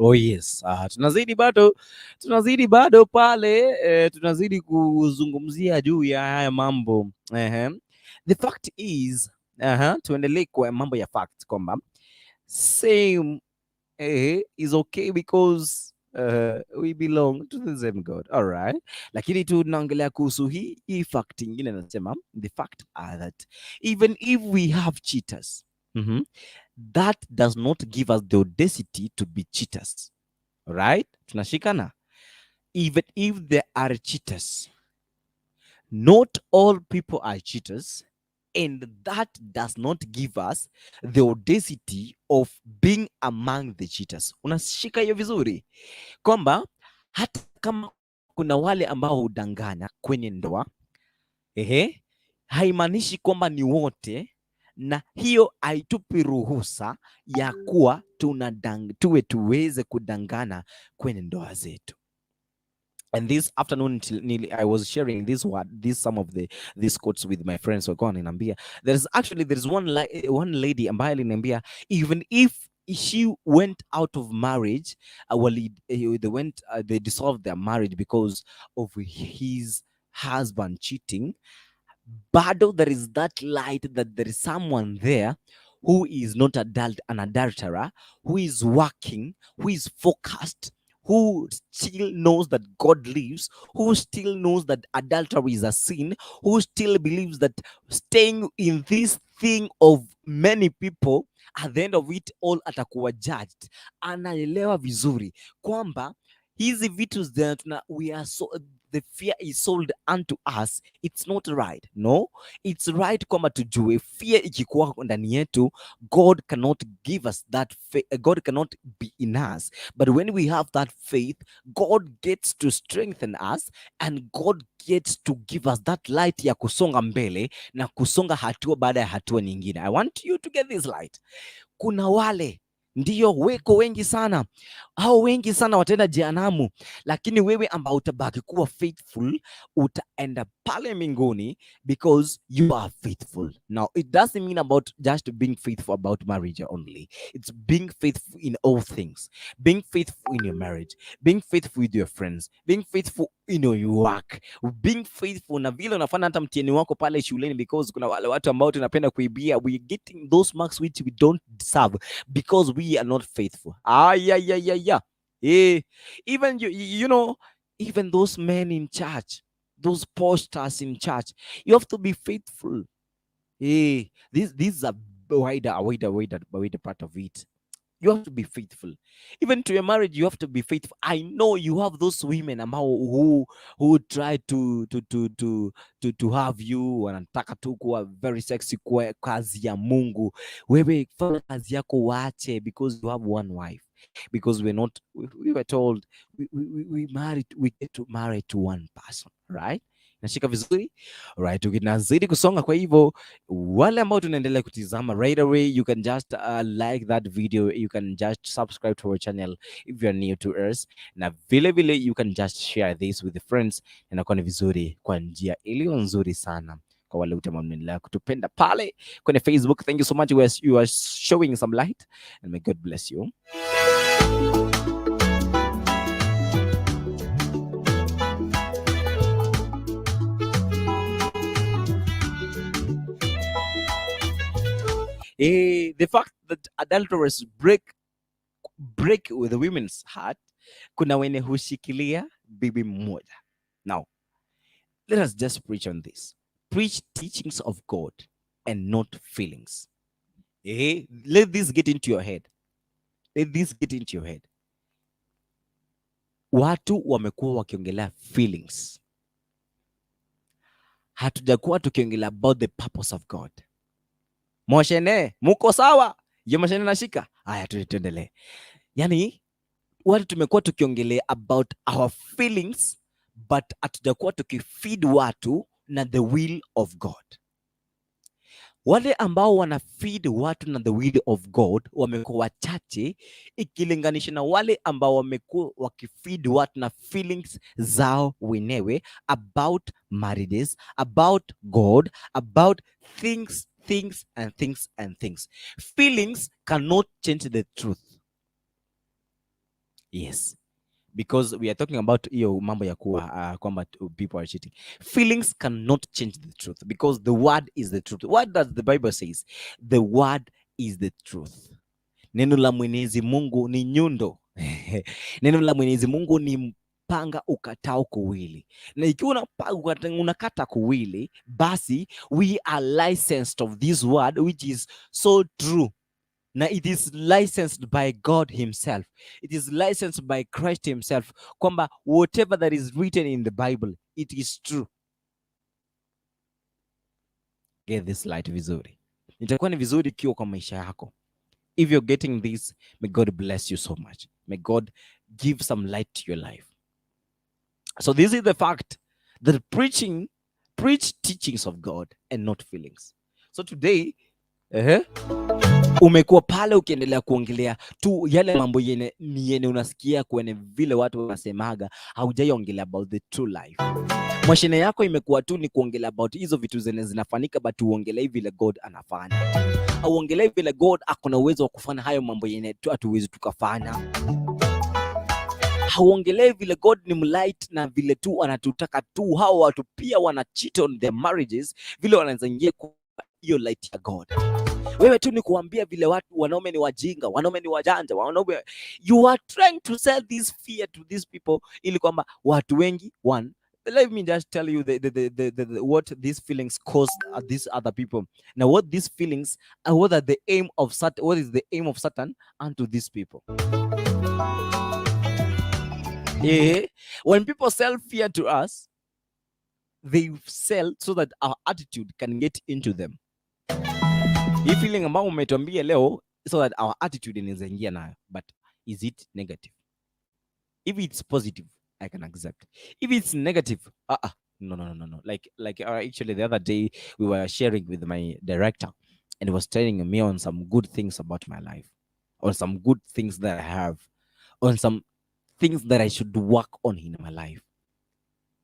Oh yes. Ah, tunazidi bado pale, tunazidi kuzungumzia juu ya haya mambo. Ehe. The fact is, tuendelee kwa mambo ya fact kwamba same is okay because we belong to the same God. All right. Lakini tunaongelea kuhusu hii fact ingine nasema the fact are that even if we have cheaters, that does not give us the audacity to be cheaters. Right? Tunashikana. Even if there are cheaters, not all people are cheaters, and that does not give us the audacity of being among the cheaters. Unashika hiyo vizuri kwamba hata kama kuna wale ambao hudanganya kwenye ndoa, ehe, haimaanishi kwamba ni wote, na hiyo haitupi ruhusa ya kuwa tuwe tuweze kudangana kwenye ndoa zetu. And this afternoon I was sharing this word, this some of the these quotes with my friends. Walikuwa wananiambia there's actually there's one lady ambaye aliniambia even if she went out of marriage, well, they dissolved their marriage because of his husband cheating, bado there is that light that there is someone there who is not an adulterer, who is working, who is focused, who still knows that God lives, who still knows that adultery is a sin, who still believes that staying in this thing of many people, at the end of it all atakuwa judged. Anaelewa vizuri kwamba Hizi vitu tuna, we are so, the fear is sold unto us. It's not right. No, it's right kwamba tujue fear ikikuwa ndani yetu, God cannot give us that faith. God cannot be in us. But when we have that faith, God gets to strengthen us and God gets to give us that light ya kusonga mbele na kusonga hatua baada ya hatua nyingine. I want you to get this light. Kuna wale ndio weko wengi sana, hao wengi sana wataenda jehanamu, lakini wewe ambao utabaki kuwa faithful utaenda pale mbinguni because you are faithful. Now it doesn't mean about just being faithful about marriage only. It's being faithful in all things, being faithful in your marriage, being faithful with your friends, being faithful in your work, being faithful na vile unafanya hata mtihani wako pale shuleni, because kuna wale watu ambao tunapenda kuibia. We are getting those marks which we don't deserve because we are not faithful. Ah, yeah. Even you, even those men in church, those pastors in church, you have to be faithful. This is a wider, wider, wider, wider part of it. You have to be faithful. Even to your marriage, you have to be faithful. I know you have those women ambao who try to have you, wanataka tu kuwa very sexy kwa kazi ya Mungu. Wewe fanya kazi yako, wache, because you have one wife. Because we're not we were told we get to marry to one person, right? Nashika vizuri? Right, tunazidi kusonga. Kwa hivyo wale ambao tunaendelea kutizama right away, you can just like that video, you can just subscribe to our channel if you are new to us, na vile vile you can just share this with the friends. Inakuwa ni vizuri kwa njia iliyo nzuri sana kwa wale wote ambao mnaendelea kutupenda pale kwenye Facebook. Thank you so much. You are showing some light and may God bless you. The fact that adulterers break with the women's heart, kuna wenye hushikilia bibi mmoja. Now, let us just preach on this. Preach teachings of God and not feelings. Let this get into your head. Let this get into your head. Watu wamekuwa wakiongelea feelings, hatujakuwa tukiongelea about the purpose of God. Moshene, muko sawa? Yo moshene nashika. Haya, tuendelee. Yani watu tumekuwa tukiongelea about our feelings but hatujakuwa tukifeed watu na the will of God. Wale ambao wana feed watu na the will of God wamekuwa wachache ikilinganisha na wale ambao wamekuwa wakifeed watu na feelings zao wenyewe about marriages, about God, about things, things and things and things. Feelings cannot change the truth. Yes. Because we are talking about hiyo mambo ya kuwa kwamba people are cheating. Feelings cannot change the truth because the word is the truth. What does the Bible says? The word is the truth. Neno la Mwenyezi Mungu ni nyundo. Neno la Mwenyezi Mungu ni mpanga ukatao kuwili, na ikiwa unakata kuwili, basi we are licensed of this word which is so true na it is licensed by God himself. It is licensed by Christ himself kwamba whatever that is written in the Bible, it is true. Get this light vizuri. Itakuwa ni vizuri ikiwa kwa maisha yako. If you're getting this, may God bless you so much. May God give some light to your life. So this is the fact that preach teachings of God and not feelings. So today, umekuwa pale ukiendelea kuongelea tu yale mambo yene ni yene unasikia kwenye vile watu wanasemaga, haujaiongelea about the true life. Mashine yako imekuwa tu ni kuongelea about hizo vitu zenye zinafanyika, but uongelei vile God anafanya, auongelei vile God ako na uwezo wa kufanya hayo mambo yenye tu hatuwezi tukafanya. Hauongelei vile God ni mlight na vile tu anatutaka tu. Hao watu pia wana cheat on their marriages, vile wanaweza ingia kwa hiyo light ya God. Wewe tu ni kuambia vile watu wanaume ni wajinga, wanaume ni wajanja, wanaume. You are trying to sell this fear to these people ili kwamba watu wengi, one, let me just tell you the what these feelings cause these other people. Now what these feelings what are the aim of Satan, what is the aim of Satan unto these people? When people sell fear to us, they sell so that our attitude can get into them. Hii feeling ambayo umetuambia leo, so that our attitude inaweza ingia nayo. But is it negative? If it's positive, I can accept. If it's negative, no, no, no, no, no. Like, actually, the other day we were sharing with my director, and he was telling me on some good things about my life, on some good things that I have, on some things that I should work on in my life.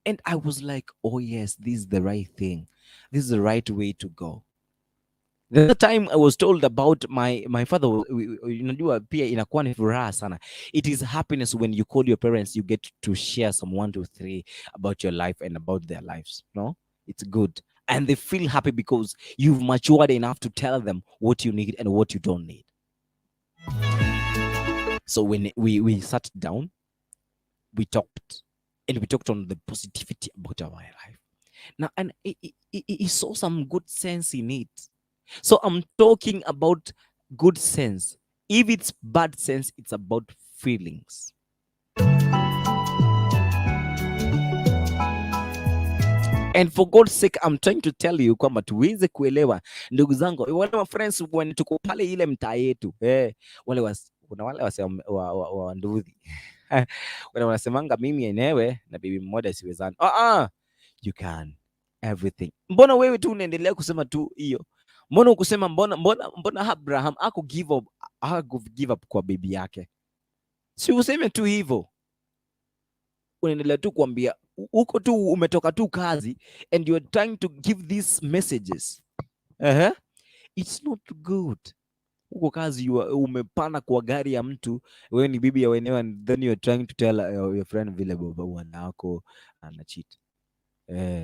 And I was like, "Oh yes, this is the right thing. This is the right way to go." The other time I was told about my father, unajua pia inakuwa ni furaha sana. It is happiness when you call your parents, you get to share some one, two, three about your life and about their lives. No, it's good. And they feel happy because you've matured enough to tell them what you need and what you don't need. So when we sat down, we talked, and we talked on the positivity about our life. Now, and he saw some good sense in it. So I'm talking about good sense. If it's bad sense, it's about feelings. And for God's sake, I'm trying to tell you kwamba tuweze kuelewa, ndugu zangu, wale wa friends when tuko pale ile mtaa yetu, wale kuna wale wase wa nduthi wale wanasemanga, "Mimi enyewe na bibi mmoja siwezani." Ah, ah, you can everything. Mbona wewe tu unaendelea kusema tu hiyo? Mbona ukusema mbona Abraham aku give up kwa bibi yake? Si useme tu hivyo. Unaendelea tu kuambia uko tu umetoka tu kazi and you're trying to give these messages. It's not good. Uko kazi, umepanda kwa gari ya mtu, wewe ni bibi ya wenyewe, and then you're trying to tell your friend vile baba bwana wako ana cheat.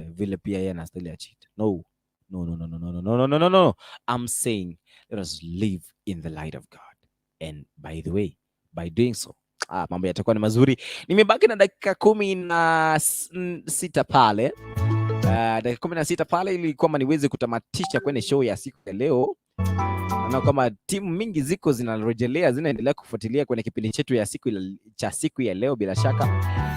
Vile pia yeye anastahili acheat. No. No, no, no, no, no, no, no, no, no, no. I'm saying let us live in the light of God. And by the way, by doing so, mambo yatakuwa ni mazuri. Nimebaki na dakika 16 pale. Dakika 16 pale ili kwamba niweze kutamatisha kwenye show ya siku ya leo. Naona kama timu mingi ziko zinarejelea, zinaendelea kufuatilia kwenye kipindi chetu ya siku cha siku ya leo bila shaka.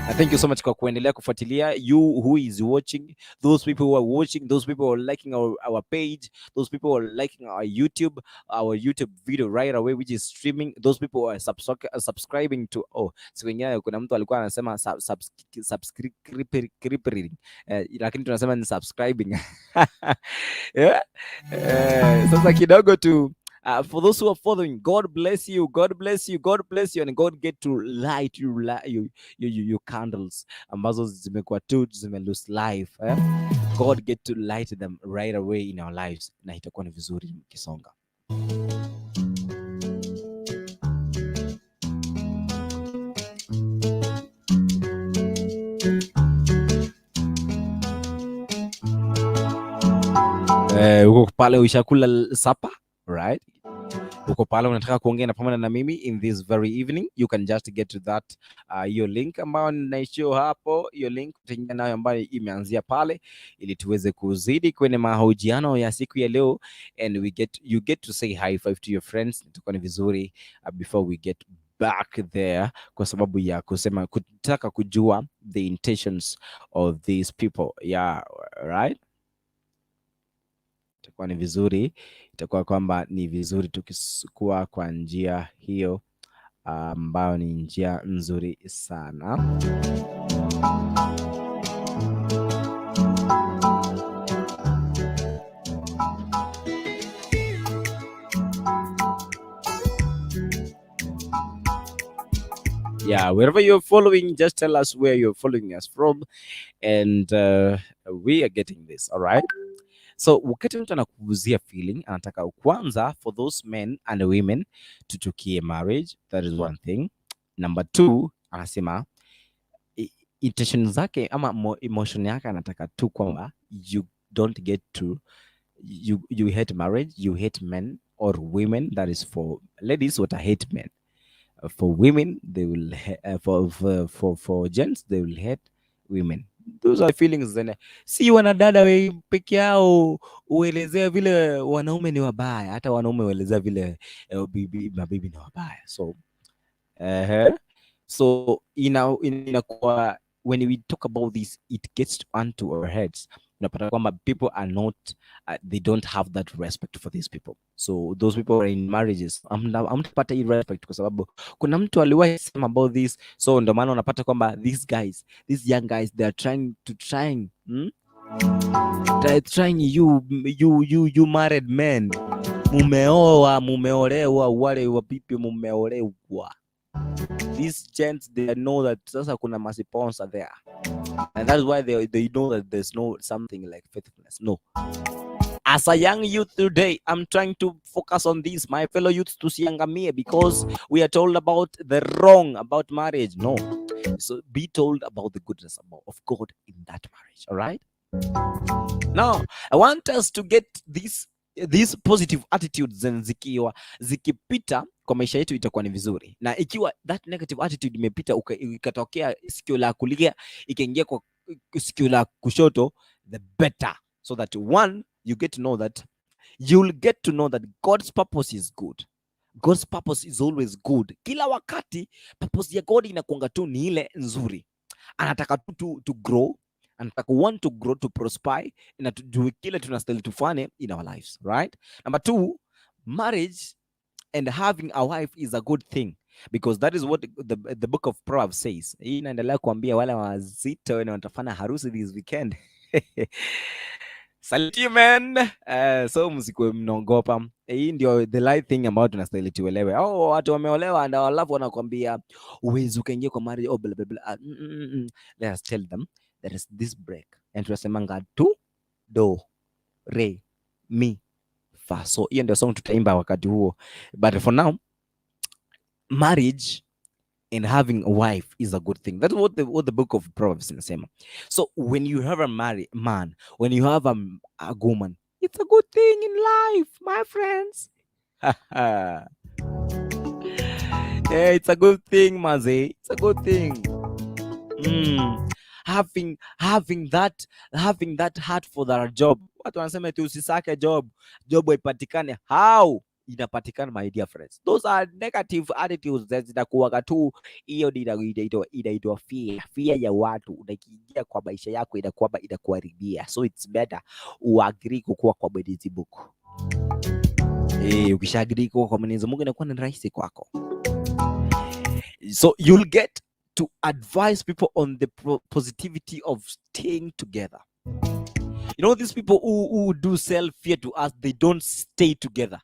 Na thank you so much kwa kuendelea kufuatilia, you who is watching, those people who are watching, those people who are liking our page, those people who are liking our YouTube video right away, which is streaming, those people who are subscribing to, oh, siku ingine kuna mtu alikuwa anasema subscribing, lakini tunasema ni subscribing. Yeah? Sasa kidogo tu. For those who are following, God bless you, God bless you, God bless you, and God get to light you your candles ambazo zimekuwa tu zime lose life. Eh? God get to light them right away in our lives, na itakuwa ni vizuri mkisonga. Uko pale ushakula supper, right? Uko pale unataka kuongea na pamoja na mimi in this very evening, you can just get to that hiyo link ambayo ninaishow hapo, hiyo link utaingia nayo ambayo imeanzia pale, ili tuweze kuzidi kwenye mahojiano ya siku ya leo, and we get you get to say high five to your friends. Itakuwa ni vizuri before we get back there, kwa sababu ya kusema kutaka kujua the intentions of these people, yeah, right. Itakuwa ni vizuri, itakuwa kwamba ni vizuri tukikuwa kwa njia hiyo ambayo ni njia nzuri sana. Yeah, wherever you're following, just tell us where you're following us from, and we are getting this, all right? So wakati mtu anakuuzia feeling, anataka kwanza, for those men and women, tuchukie marriage, that is one thing. Number two, anasema intention zake ama emotion yake, anataka tu kwamba you don't get to you hate marriage, you hate men or women. That is for ladies what I hate men. For women they will for gents, they will hate women. Those are feelings. Then si wanadada we peke yao uelezea vile wanaume ni wabaya, hata wanaume uelezea vile mabibi ni wabaya. So So inakuwa when we talk about this, it gets onto our heads. Unapata kwamba people are not they don't have that respect for these people. So those people are in marriages, hamtapata hii respect kwa sababu kuna mtu aliwahi sema about this. So ndio maana unapata kwamba these guys, these young guys, they are trying to trying, They are trying you married men, mumeoa, mumeolewa, wale wapipi mumeolewa, these gents, they know that sasa kuna masponsor there, and that's why they know that there's no something like faithfulness. No, as a young youth today, I'm trying to focus on this, my fellow youths, tusiangamie because we are told about the wrong about marriage. No, so be told about the goodness of God in that marriage. All right, now I want us to get this these positive attitudes, and zikiwa zikipita kwa maisha yetu itakuwa ni vizuri, na ikiwa that negative attitude imepita ikatokea sikio la kulia ikaingia kwa sikio la kushoto, the better, so that one, you get to know that you'll get to know that God's purpose is good. God's purpose is always good. Kila wakati purpose ya God inakuanga tu ni ile nzuri. Anataka tu to grow, anataka want to grow, to prosper, na tujue kile tunastahili tufanye in our lives, right? Number two, marriage and having a wife is a good thing because that is what the book of Proverbs says. Hii inaendelea kuambia wale wazito wenye watafanya harusi this weekend. Salute you, man. So msikuwe mnaogopa. Hii ndio the right thing ambayo tunastahili tuelewe. Oh, watu wameolewa na alafu wanakwambia uwezi ukaingia kwa marriage, oh, blah, blah, blah. Let us tell them there is this break. And tunasemanga tu do re mi fa. So hiyo ndio song tutaimba wakati huo. But for now, marriage and having a wife is a good thing. That's what the book of Proverbs inasema. So when you have a married man, when you have a woman, it's a good thing in life, my friends. Yeah, it's a good thing, maze. It's a good thing. Having that heart for that job. Watu wanasema eti usisake job, job haipatikane. How? Inapatikana, my dear friends. Those are negative attitudes that zinakuwaga tu. Hiyo ndio inaitwa fear, fear ya watu. Unakiingia kwa maisha yako inakuwa inakuharibia. So it's better uagree kukua kwa Mwenyezi Mungu. Eh, ukisha agree kuwa kwa Mwenyezi Mungu inakuwa ni rahisi kwako. So you'll get to advise people on the positivity of staying together. You know, these people who do sell fear to us, they don't stay together.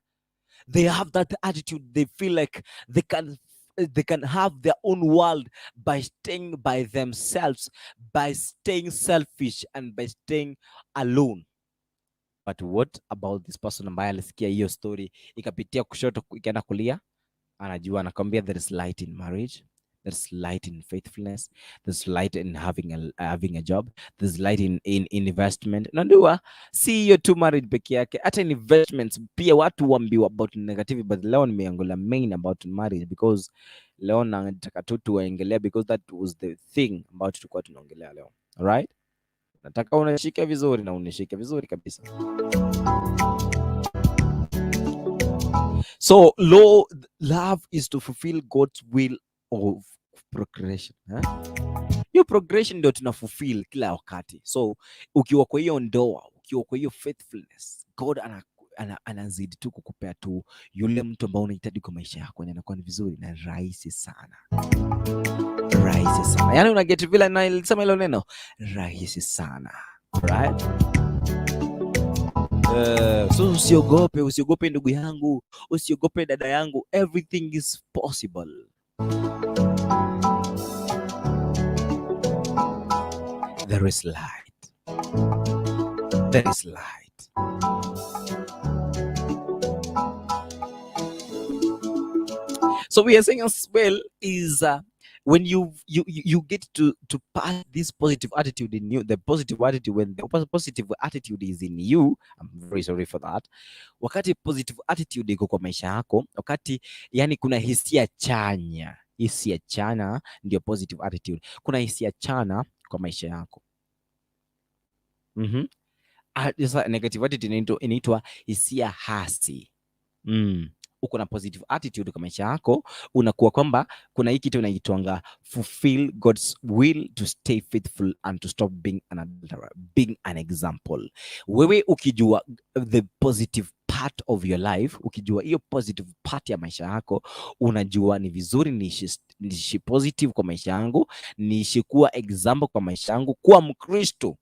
They have that attitude. They feel like they can have their own world by staying by themselves, by staying selfish and by staying alone. But what about this person ambaye alisikia hiyo story ikapitia kushoto ikaenda kulia? Anajua, anakwambia there is light in marriage, there's light in faithfulness, there's light in having a job, there's light in investment. Unajua si hiyo tu marriage peke yake, hata investments pia watu huambiwa about negative, but leo nimeongelea main about marriage because leo nataka tu tuongelea because that was the thing ambayo tulikuwa tunaongelea leo. Alright, nataka unishike vizuri na unishike vizuri kabisa. So law, love is to fulfill God's will of progression, eh? Hiyo progression ndio tuna fulfill kila wakati. So ukiwa kwa hiyo ndoa, ukiwa kwa hiyo faithfulness, God anazidi tu kukupea tu yule mtu ambao unahitaji kwa maisha yako, na inakuwa ni vizuri na rahisi sana, rahisi sana. Yani una get vile na nilisema hilo neno rahisi sana, right? So usiogope, usiogope ndugu yangu, usiogope dada yangu, everything is possible. There is light. There is light. So we are saying as well is when you get to pass this positive attitude in you, the positive attitude, when the positive attitude is in you, I'm very sorry for that. Wakati positive attitude iko kwa maisha yako, wakati yani kuna hisia chanya, hisia chanya ndio positive attitude. Kuna hisia chanya kwa maisha yako. Sasa negative attitude inaitwa hisia hasi. Uko na positive attitude kwa maisha yako, unakuwa kwamba kuna hii kitu inaitwanga fulfill God's will to stay faithful and to stop being an adulterer, being an example. Wewe ukijua the positive part of your life, ukijua hiyo positive part ya maisha yako, unajua ni vizuri niishi positive kwa maisha yangu, niishi kuwa example kwa maisha yangu, kuwa Mkristo.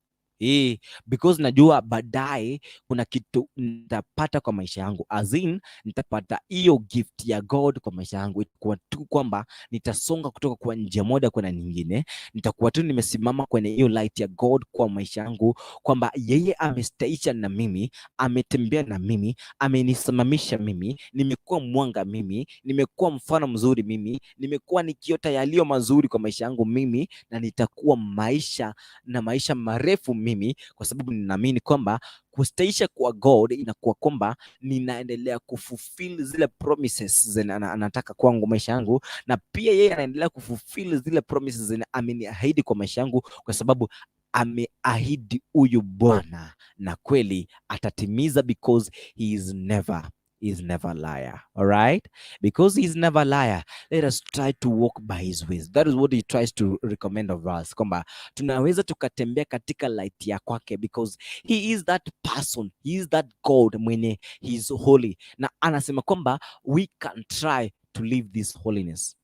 Because najua baadaye kuna kitu nitapata kwa maisha yangu, as in nitapata hiyo gift ya God kwa maisha yangu. Itakuwa tu kwamba nitasonga kutoka kwa njia moja kwenda nyingine, nitakuwa tu nimesimama kwenye hiyo light ya God kwa maisha yangu, kwamba yeye amestaisha na mimi, ametembea na mimi, amenisimamisha mimi, nimekuwa mwanga mimi, nimekuwa mfano mzuri mimi, nimekuwa nikiota yaliyo mazuri kwa maisha yangu mimi, na nitakuwa maisha na maisha marefu mimi, kwa sababu ninaamini kwamba kustaisha kwa God inakuwa kwamba ninaendelea kufulfill zile promises zenye anataka kwangu maisha yangu, na pia yeye anaendelea kufulfill zile promises zenye ameniahidi kwa maisha yangu, kwa sababu ameahidi huyu Bwana na kweli atatimiza, because he is never liar. All right, because he is never liar, let us try to walk by his ways. That is what he tries to recommend of us, kwamba tunaweza tukatembea katika light ya kwake, because he is that person, he is that God mwenye he is holy, na anasema kwamba we can try to live this holiness.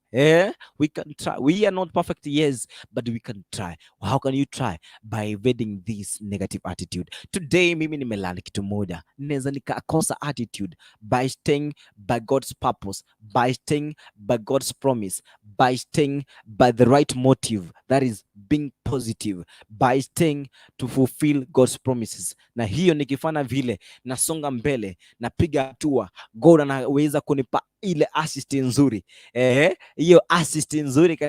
We can try. We are not perfect, yes, but we can try. How can you try? By evading this negative attitude. Today, mimi nimelearn kitu moja. Naweza nikakosa attitude by staying by God's purpose, by staying by God's promise, by staying by the right motive, that is being positive, by staying to fulfill God's promises. Na hiyo nikifanya vile, nasonga mbele, napiga hatua, God anaweza kunipa ile assist nzuri. Hiyo assist nzuri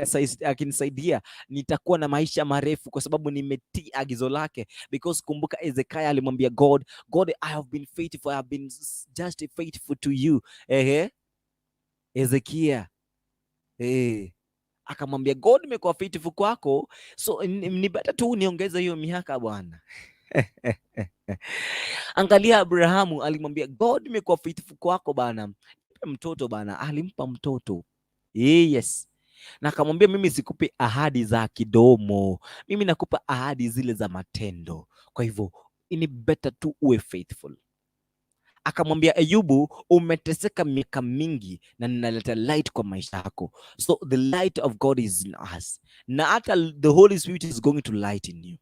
akinisaidia, nitakuwa na maisha marefu kwa sababu nimetii agizo lake. Because kumbuka Ezekiah alimwambia God, "God, I have been faithful, I have been just faithful to you." Ezekiah akamwambia God, nimekuwa faithful kwako, so ni better tu niongeze hiyo miaka, Bwana. Angalia Abrahamu alimwambia God, nimekuwa faithful kwako bana, nipe mtoto bana. Alimpa mtoto, yes, na akamwambia, mimi sikupi ahadi za kidomo, mimi nakupa ahadi zile za matendo. Kwa hivyo ni better tu uwe faithful. Akamwambia Ayubu, umeteseka miaka mingi na ninaleta light kwa maisha yako. So the light of God is in us, na hata the Holy Spirit is going to light in you.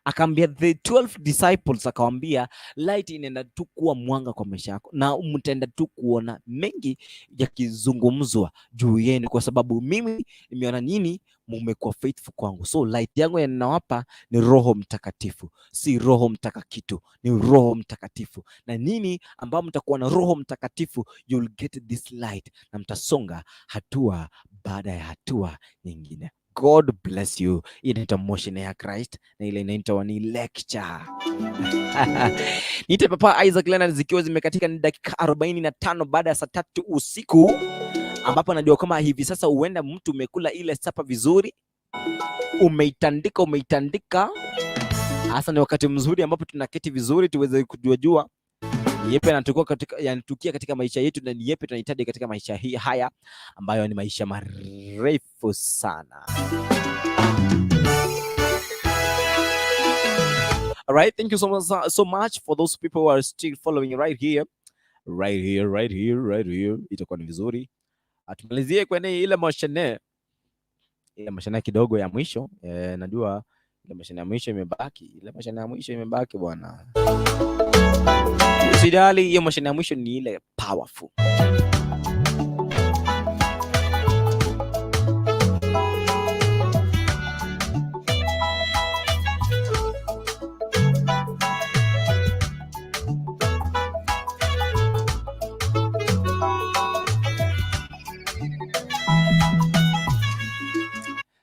Akaambia the 12 disciples, akawambia light inaenda tu kuwa mwanga kwa maisha yako, na mtaenda tu kuona mengi yakizungumzwa juu yenu, kwa sababu mimi nimeona nini, mumekuwa faithful kwangu. So light yangu ninawapa ni Roho Mtakatifu, si roho mtaka kitu, ni Roho Mtakatifu. Na nini ambao mtakuwa na Roho Mtakatifu, you'll get this light na mtasonga hatua baada ya hatua nyingine. God bless you. Hii inaitwa Motion ya Christ na ile inaitwa ni lecture. Niite Papa Isaac Leonard, zikiwa zimekatika ni dakika 45 baada ya saa 3 usiku, ambapo najua kama hivi sasa huenda mtu umekula ile supper vizuri, umeitandika umeitandika. Hasa ni wakati mzuri ambapo tunaketi vizuri tuweze kujua jua ni yepi yanatukia katika, yanatukia katika maisha yetu na ni yepi tunahitaji katika maisha hii haya ambayo ni maisha marefu sana. All right, thank you so much, so much for those people who are still following right here, right here, right here, right here. Itakuwa ni vizuri atumalizie kwenye ile moshene kidogo ya mwisho. Najua ile moshene ya mwisho imebaki, ile moshene ya mwisho imebaki bwana. Usijali, hiyo moshene ya mwisho ni ile powerful.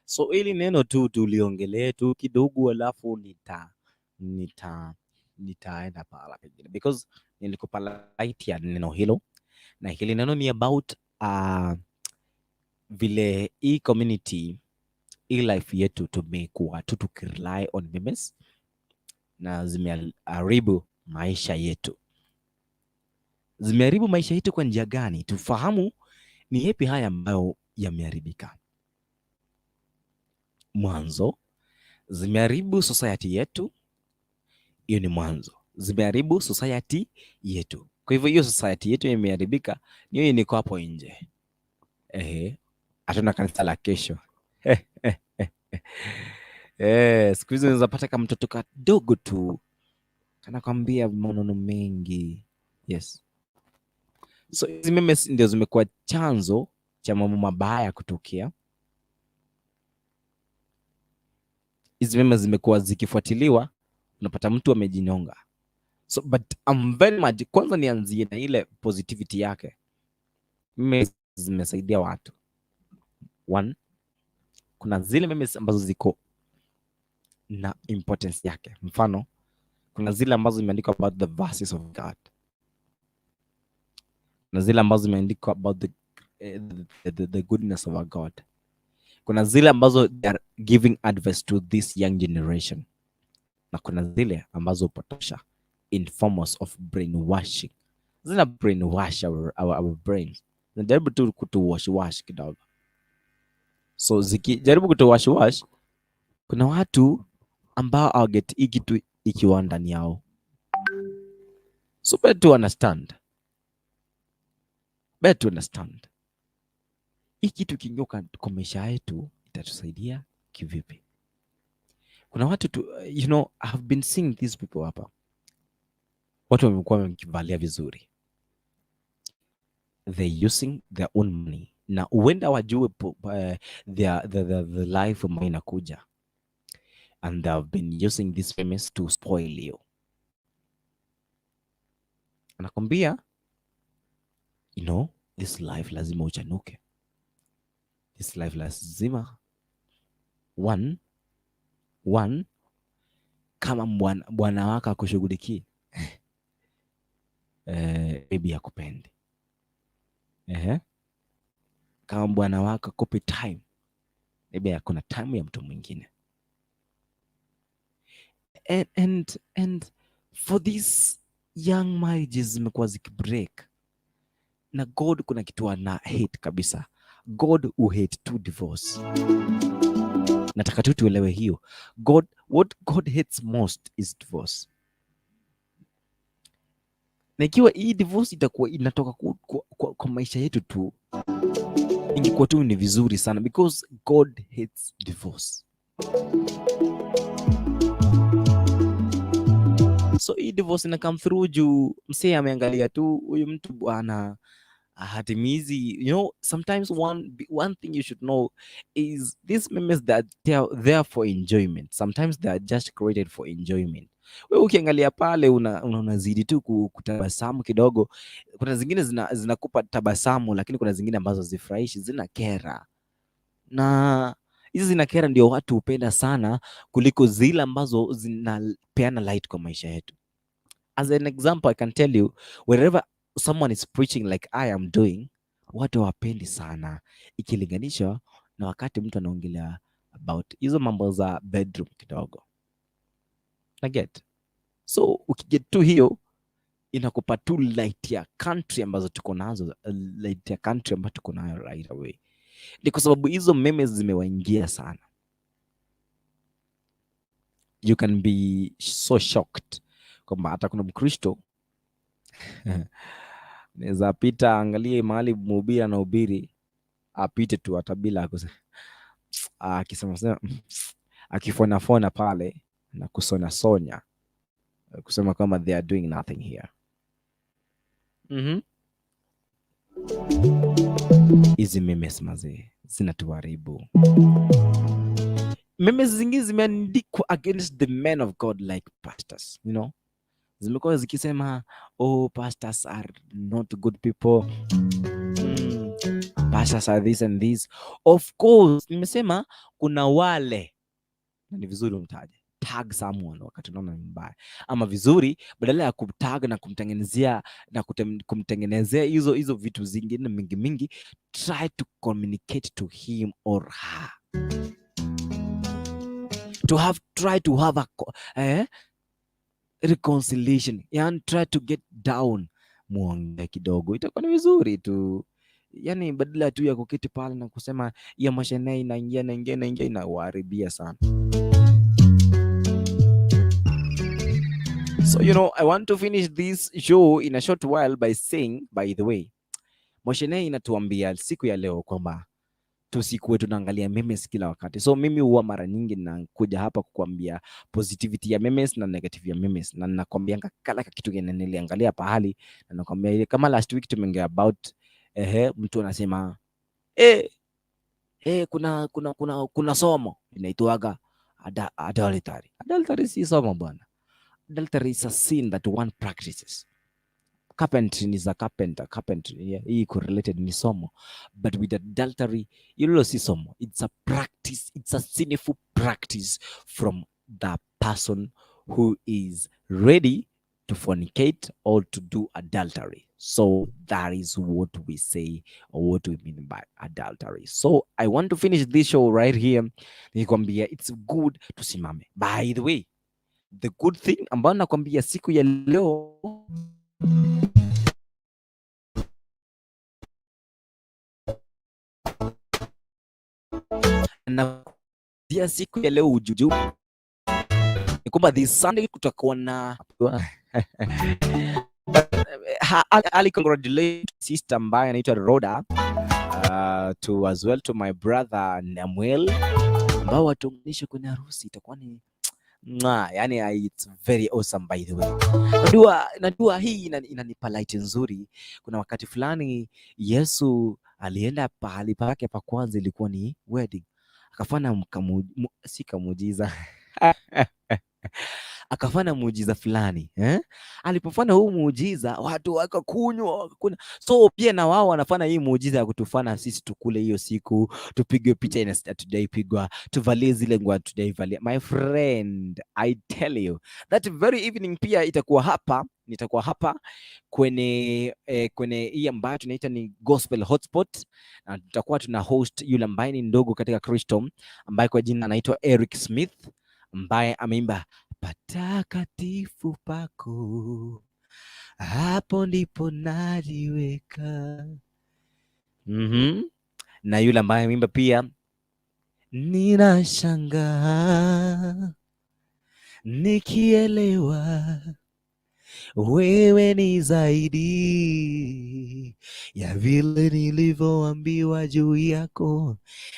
So ili neno tu tuliongelee tu kidogo, alafu nitaenda pahala pengine because nilikupa light ya neno hilo, na hili neno ni about vile hii community, hii life yetu tumekuwa tu tukirely on memes na zimeharibu maisha yetu, Zimeharibu maisha yetu kwa njia gani? Tufahamu ni yapi haya ambayo yameharibika. Mwanzo, zimeharibu society yetu. Hiyo ni mwanzo, zimeharibu society yetu. Kwa hivyo hiyo society yetu imeharibika, ni hiyo niko hapo nje. Ehe, hatuna kanisa la kesho. Siku hizi unaweza pata kama mtoto kadogo tu kanakwambia maneno mengi. Yes. So hizi memes ndio zimekuwa chanzo cha mambo mabaya kutokea. Hizi memes zimekuwa zikifuatiliwa, unapata mtu amejinyonga. So but I'm very much, kwanza nianzie na ile positivity yake. Memes zimesaidia watu. One, kuna zile memes ambazo ziko na importance yake. Mfano, kuna zile ambazo zimeandikwa about the verses of God, kuna zile ambazo zimeandikwa about the goodness of our God. Kuna zile ambazo they are giving advice to this young generation, na kuna zile ambazo hupotosha in forms of brainwashing. Zina brainwash our brains, zinajaribu tu kutuwash wash kidogo. So zikijaribu kutuwash wash, kuna watu ambao hawaget hii kitu ikiwa ndani yao. So better to understand, better to understand hii kitu ikiingia kwa maisha yetu itatusaidia kivipi? Kuna watu tu, I have been seeing these people hapa, watu wamekuwa wakivalia vizuri, they using their own money, na huenda wajue the life ambayo inakuja, and they have been using this famous to spoil you. Anakwambia, this life lazima uchanuke, this life lazima one one, kama bwana wako akushughulikie, maybe hakupendi. Ehe. Kama bwana wako akupe time, maybe hakuna time ya mtu mwingine. And for these young marriages zimekuwa zikibreak, na God kuna kitu ana hate kabisa. God who hate to divorce. Nataka tu tuelewe hiyo. God, what God hates most is divorce. Na ikiwa hii divorce itakuwa inatoka kwa maisha yetu tu, ingekuwa tu ni vizuri sana because God hates divorce. So hii divorce ina come through juu msee ameangalia tu huyu mtu bwana hatimizi. Sometimes one thing you should know is these memes that they are there for enjoyment. Sometimes they are just created for enjoyment. Wewe ukiangalia pale unazidi tu kutabasamu kidogo. Kuna zingine zinakupa tabasamu, lakini kuna zingine ambazo zifurahishi, zina kera, na hizi zina kera ndio watu hupenda sana kuliko zile ambazo zinapeana light kwa maisha yetu. As an example, I can tell you wherever someone is preaching like I am doing, watu hawapendi sana ikilinganishwa na wakati mtu anaongelea about hizo mambo za bedroom kidogo. Na get. So ukiget tu hiyo inakupa tu light ya country ambazo tuko nazo, light ya country ambayo tuko nayo right away. Ni kwa sababu hizo memes zimewaingia sana. You can be so shocked kwamba hata kuna Mkristo naweza pita angalie mahali mhubiri anahubiri, apite tu hata bila akisema sema akifonafona pale na kusona sonya kusema kwamba they are doing nothing here. Hizi memes mazee zinatuharibu. Memes zingine zimeandikwa against the men of God like pastors. Zimekuwa zikisema, oh, pastors are not good people. Pastors are this and this. Of course, nimesema kuna wale, na ni vizuri umtaje, tag someone wakati unaona ni mbaya, ama vizuri badala ya kumtag na kumtengenezea na kumtengenezea hizo vitu zingine mingi mingi, try to communicate to him or her, to have try to have a reconciliation, yani try to get down, Muongee kidogo, itakuwa ni vizuri tu, yani badala tu ya kuketi pale na kusema hiyo mushene inaingia, inaingia, inaingia, inawaharibia sana. So I want to finish this show in a short while by saying, by the way, mushene inatuambia siku ya leo kwamba tusikuwe tunaangalia memes kila wakati. So mimi huwa mara nyingi nakuja hapa kukuambia positivity ya memes na negative ya memes, na nakwambia kala kitu kenye niliangalia pahali, na nakwambia ile kama last week tumeongea about ehe, mtu anasema kuna somo inaitwaga adultery. Adultery si somo, bwana. Adultery is a sin that one practices. Carpentry is a carpenter. Carpentry, yeah, hii correlated ni somo, but with adultery hilo si somo. It's a practice. It's a sinful practice from the person who is ready to fornicate or to do adultery. So that is what we say or what we mean by adultery. So I want to finish this show right here nikikwambia it's good tusimame. By the way, the good thing ambayo nakwambia siku ya leo, na siku ya leo ujuju ni kwamba this Sunday kutakuwa na Ali, congratulate sister ambaye anaitwa Rhoda, to as well to my brother Namuel ambao watuunganishe kwenye harusi, itakuwa ni mwa, yani it's very awesome, by the way. Najua hii inanipa light nzuri. Kuna wakati fulani Yesu alienda pahali pake pa kwanza ilikuwa ni wedding, akafanya si kamujiza, akafanya muujiza fulani, eh? Alipofanya huu muujiza watu wakakunywa, wakakunywa. So pia na wao wanafanya hii muujiza ya kutufanya sisi tukule hiyo siku, tupigwe picha ina hatujaipigwa, tuvalie zile nguo hatujaivalia. My friend, I tell you that very evening pia itakuwa hapa, nitakuwa hapa kwenye hii ambayo tunaita ni Gospel Hotspot, na tutakuwa tuna host yule ambaye ni ndogo katika Kristo ambaye kwa jina anaitwa Eric Smith ambaye ameimba patakatifu pako, hapo ndipo najiweka. Na yule ambaye ameimba pia ninashangaa nikielewa wewe ni zaidi ya vile nilivyoambiwa juu yako,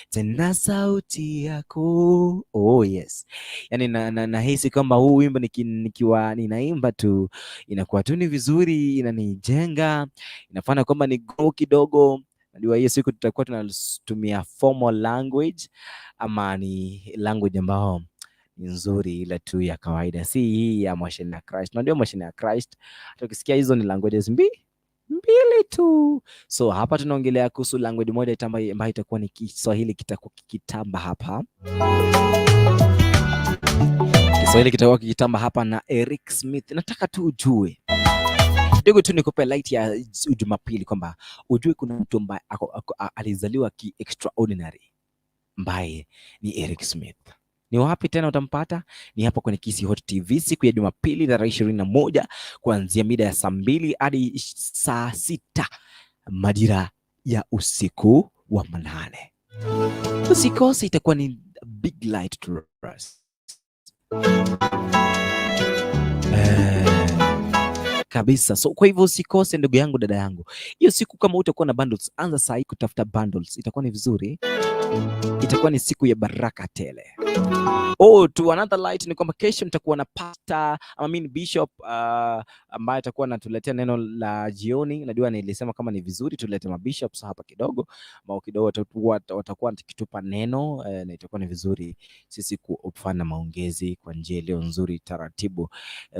tena sauti yako. Oh yes, yani nahisi kwamba huu wimbo nikiwa ninaimba tu inakuwa tu ni vizuri, inanijenga, inafanya kwamba ni grow kidogo. Najua hiyo siku tutakuwa tunatumia formal language ama ni language ambao ni nzuri ile tu ya kawaida, si hii ya mashine ya Christ. Unajua mashine ya Christ, tukisikia hizo ni languages mbili tu. So hapa tunaongelea kuhusu language moja ambayo itakuwa ni Kiswahili, kitakuwa kikitamba hapa. Kiswahili kitakuwa kikitamba hapa na Eric Smith. Nataka tu ujue kidogo tu nikupe light ya Jumapili kwamba ujue kuna mtu ambaye alizaliwa ki extraordinary ambaye ni Eric Smith. Ni wapi tena utampata? Ni hapa kwenye Kisii Hot TV siku ya Jumapili tarehe 21 kuanzia mida ya saa 2 hadi saa 6 majira ya usiku wa manane. Usikose, itakuwa ni big light to us. Kabisa. So kwa hivyo usikose ndugu yangu, dada yangu. Hiyo siku kama utakuwa na bundles, anza saa hii kutafuta bundles. Itakuwa ni vizuri. Itakuwa ni siku ya baraka tele. Oh, to another light ni kwamba kesho nitakuwa na pastor, I mean bishop, ambaye atakuwa anatuletea neno la jioni. Najua nilisema kama ni vizuri tulete mabishops hapa kidogo, ambao kidogo watakuwa wakitupa neno, na itakuwa ni vizuri sisi kufanya maongezi kwa njia iliyo nzuri taratibu.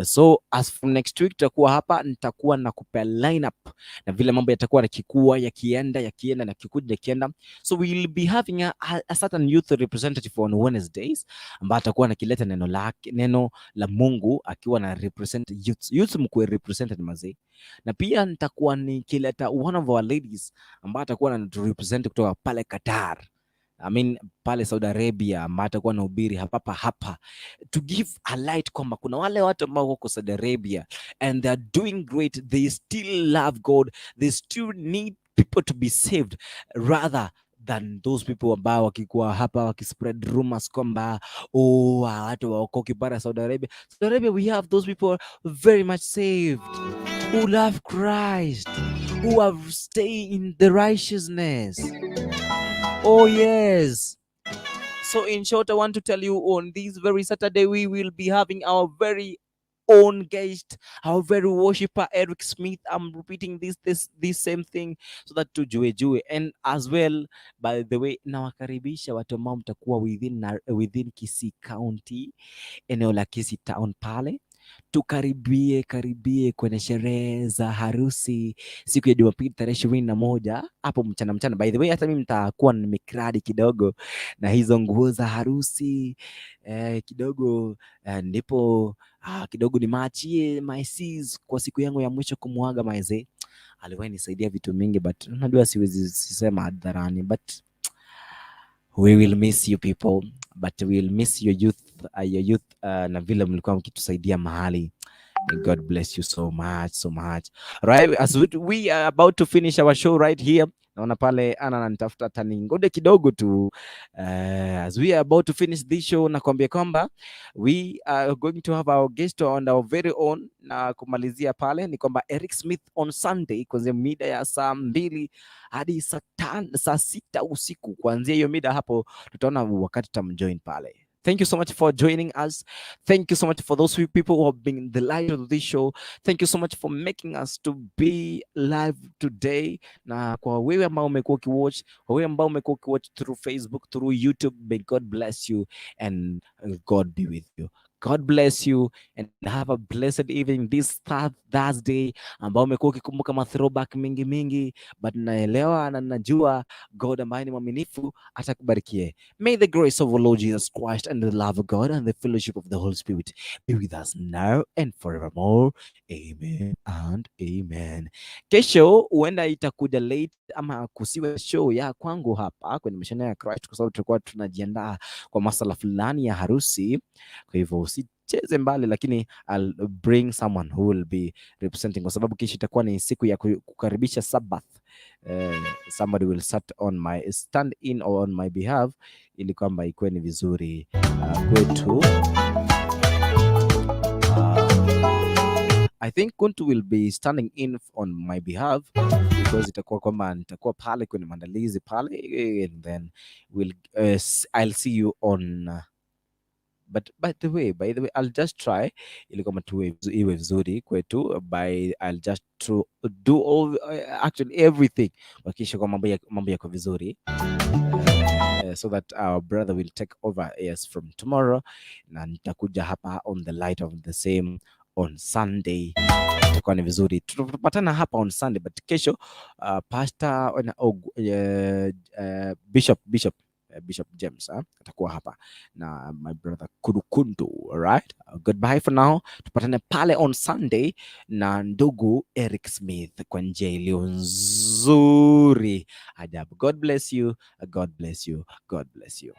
So as from next week tutakuwa hapa, nitakuwa nakupea lineup na vile mambo yatakuwa yakikua, yakienda, yakienda na kikuja yakienda. So we will be having a certain youth representative on Wednesdays ambaye atakuwa anakileta neno lake, neno la Mungu akiwa na represent youth. Youth mkuwe represented mazee. Na pia nitakuwa nikileta one of our ladies ambaye atakuwa anaturepresent kutoka pale Qatar. I mean, pale Saudi Arabia ambaye atakuwa anahubiri hapa hapa to give a light kwamba kuna wale watu ambao wako Saudi Arabia and they are doing great, they still love God, they still need people to be saved rather than those people ambao wakikuwa hapa wakispread rumors kwamba, oh, watu waokoki bara Saudi Arabia. Saudi Arabia, we have those people very much saved, who love Christ, who have stayed in the righteousness. Oh yes. So in short, I want to tell you, on this very Saturday we will be having our very own guest, our very worshipper Eric Smith. I'm repeating this same thing so that tujue jue. And as well, by the way, nawakaribisha watu ambao mtakuwa within Kisii County, eneo la Kisii Town pale, tukaribie karibie kwenye sherehe za harusi siku ya Jumapili tarehe 21 hapo mchana mchana. By the way, hata mimi nitakuwa nimekradi kidogo na hizo nguo za harusi kidogo ndipo kidogo nimaachie my sis kwa siku yangu ya mwisho kumwaga maze. Aliwahi nisaidia vitu mingi, but unajua siwezi sisema hadharani, but we will miss you people, but we will miss your youth na vile mlikuwa mkitusaidia mahali. May God bless you so much, so much. Right, as we are about to finish our show right here. Naona pale ana ananitafuta taningoje kidogo tu. As we are about to finish this show, nakwambia kwamba we are going to have our guest on our very own, na kumalizia pale ni kwamba Eric Smith on Sunday kuanzia mida ya saa 2 hadi saa 6 usiku. Kuanzia hiyo mida hapo tutaona wakati tutamjoin pale. Thank you so much for joining us. Thank you so much for those people who have been the light of this show. Thank you so much for making us to be live today. Na kwa wewe ambao umekuwa ukiwatch, kwa wewe ambao umekuwa ukiwatch through Facebook, through YouTube, may God bless you and God be with you. God bless you and have a blessed evening this Thursday ambao umekuwa ukikumbuka ma throwback mingi mingi, but naelewa na najua God ambaye ni mwaminifu atakubarikie. May the grace of our Lord Jesus Christ and the love of God and the fellowship of the Holy Spirit be with us now and forevermore. Amen and amen. Kesho huenda itakuja late ama kusiwe show ya kwangu hapa kwenye Misheni ya Christ kwa sababu tulikuwa tunajiandaa kwa masala fulani ya harusi. Kwa hivyo usicheze mbali, lakini I'll bring someone who will be representing, kwa sababu kesho itakuwa ni siku ya kukaribisha Sabbath. Somebody will sat on my stand in or on my behalf ili kwamba ikuwe ni vizuri kwetu. I think Kuntu will be standing in on my behalf because itakuwa kwamba nitakuwa pale kwenye maandalizi pale and then I'll see you on but by the way I'll just try ili kwamba tuwe iwe vizuri kwetu by I'll just to do all actually everything kuhakikisha kwamba mambo yako vizuri so that our brother will take over, yes, from tomorrow, na nitakuja hapa on the light of the same on Sunday. Itakuwa ni vizuri tutapatana hapa on Sunday, but kesho Pastor Bishop James atakuwa hapa na my brother Kurukundu. Alright, goodbye for now. Tupatane pale on Sunday na ndugu Eric Smith kwa njia iliyo nzuri ajabu. God bless you, God bless you, God bless you.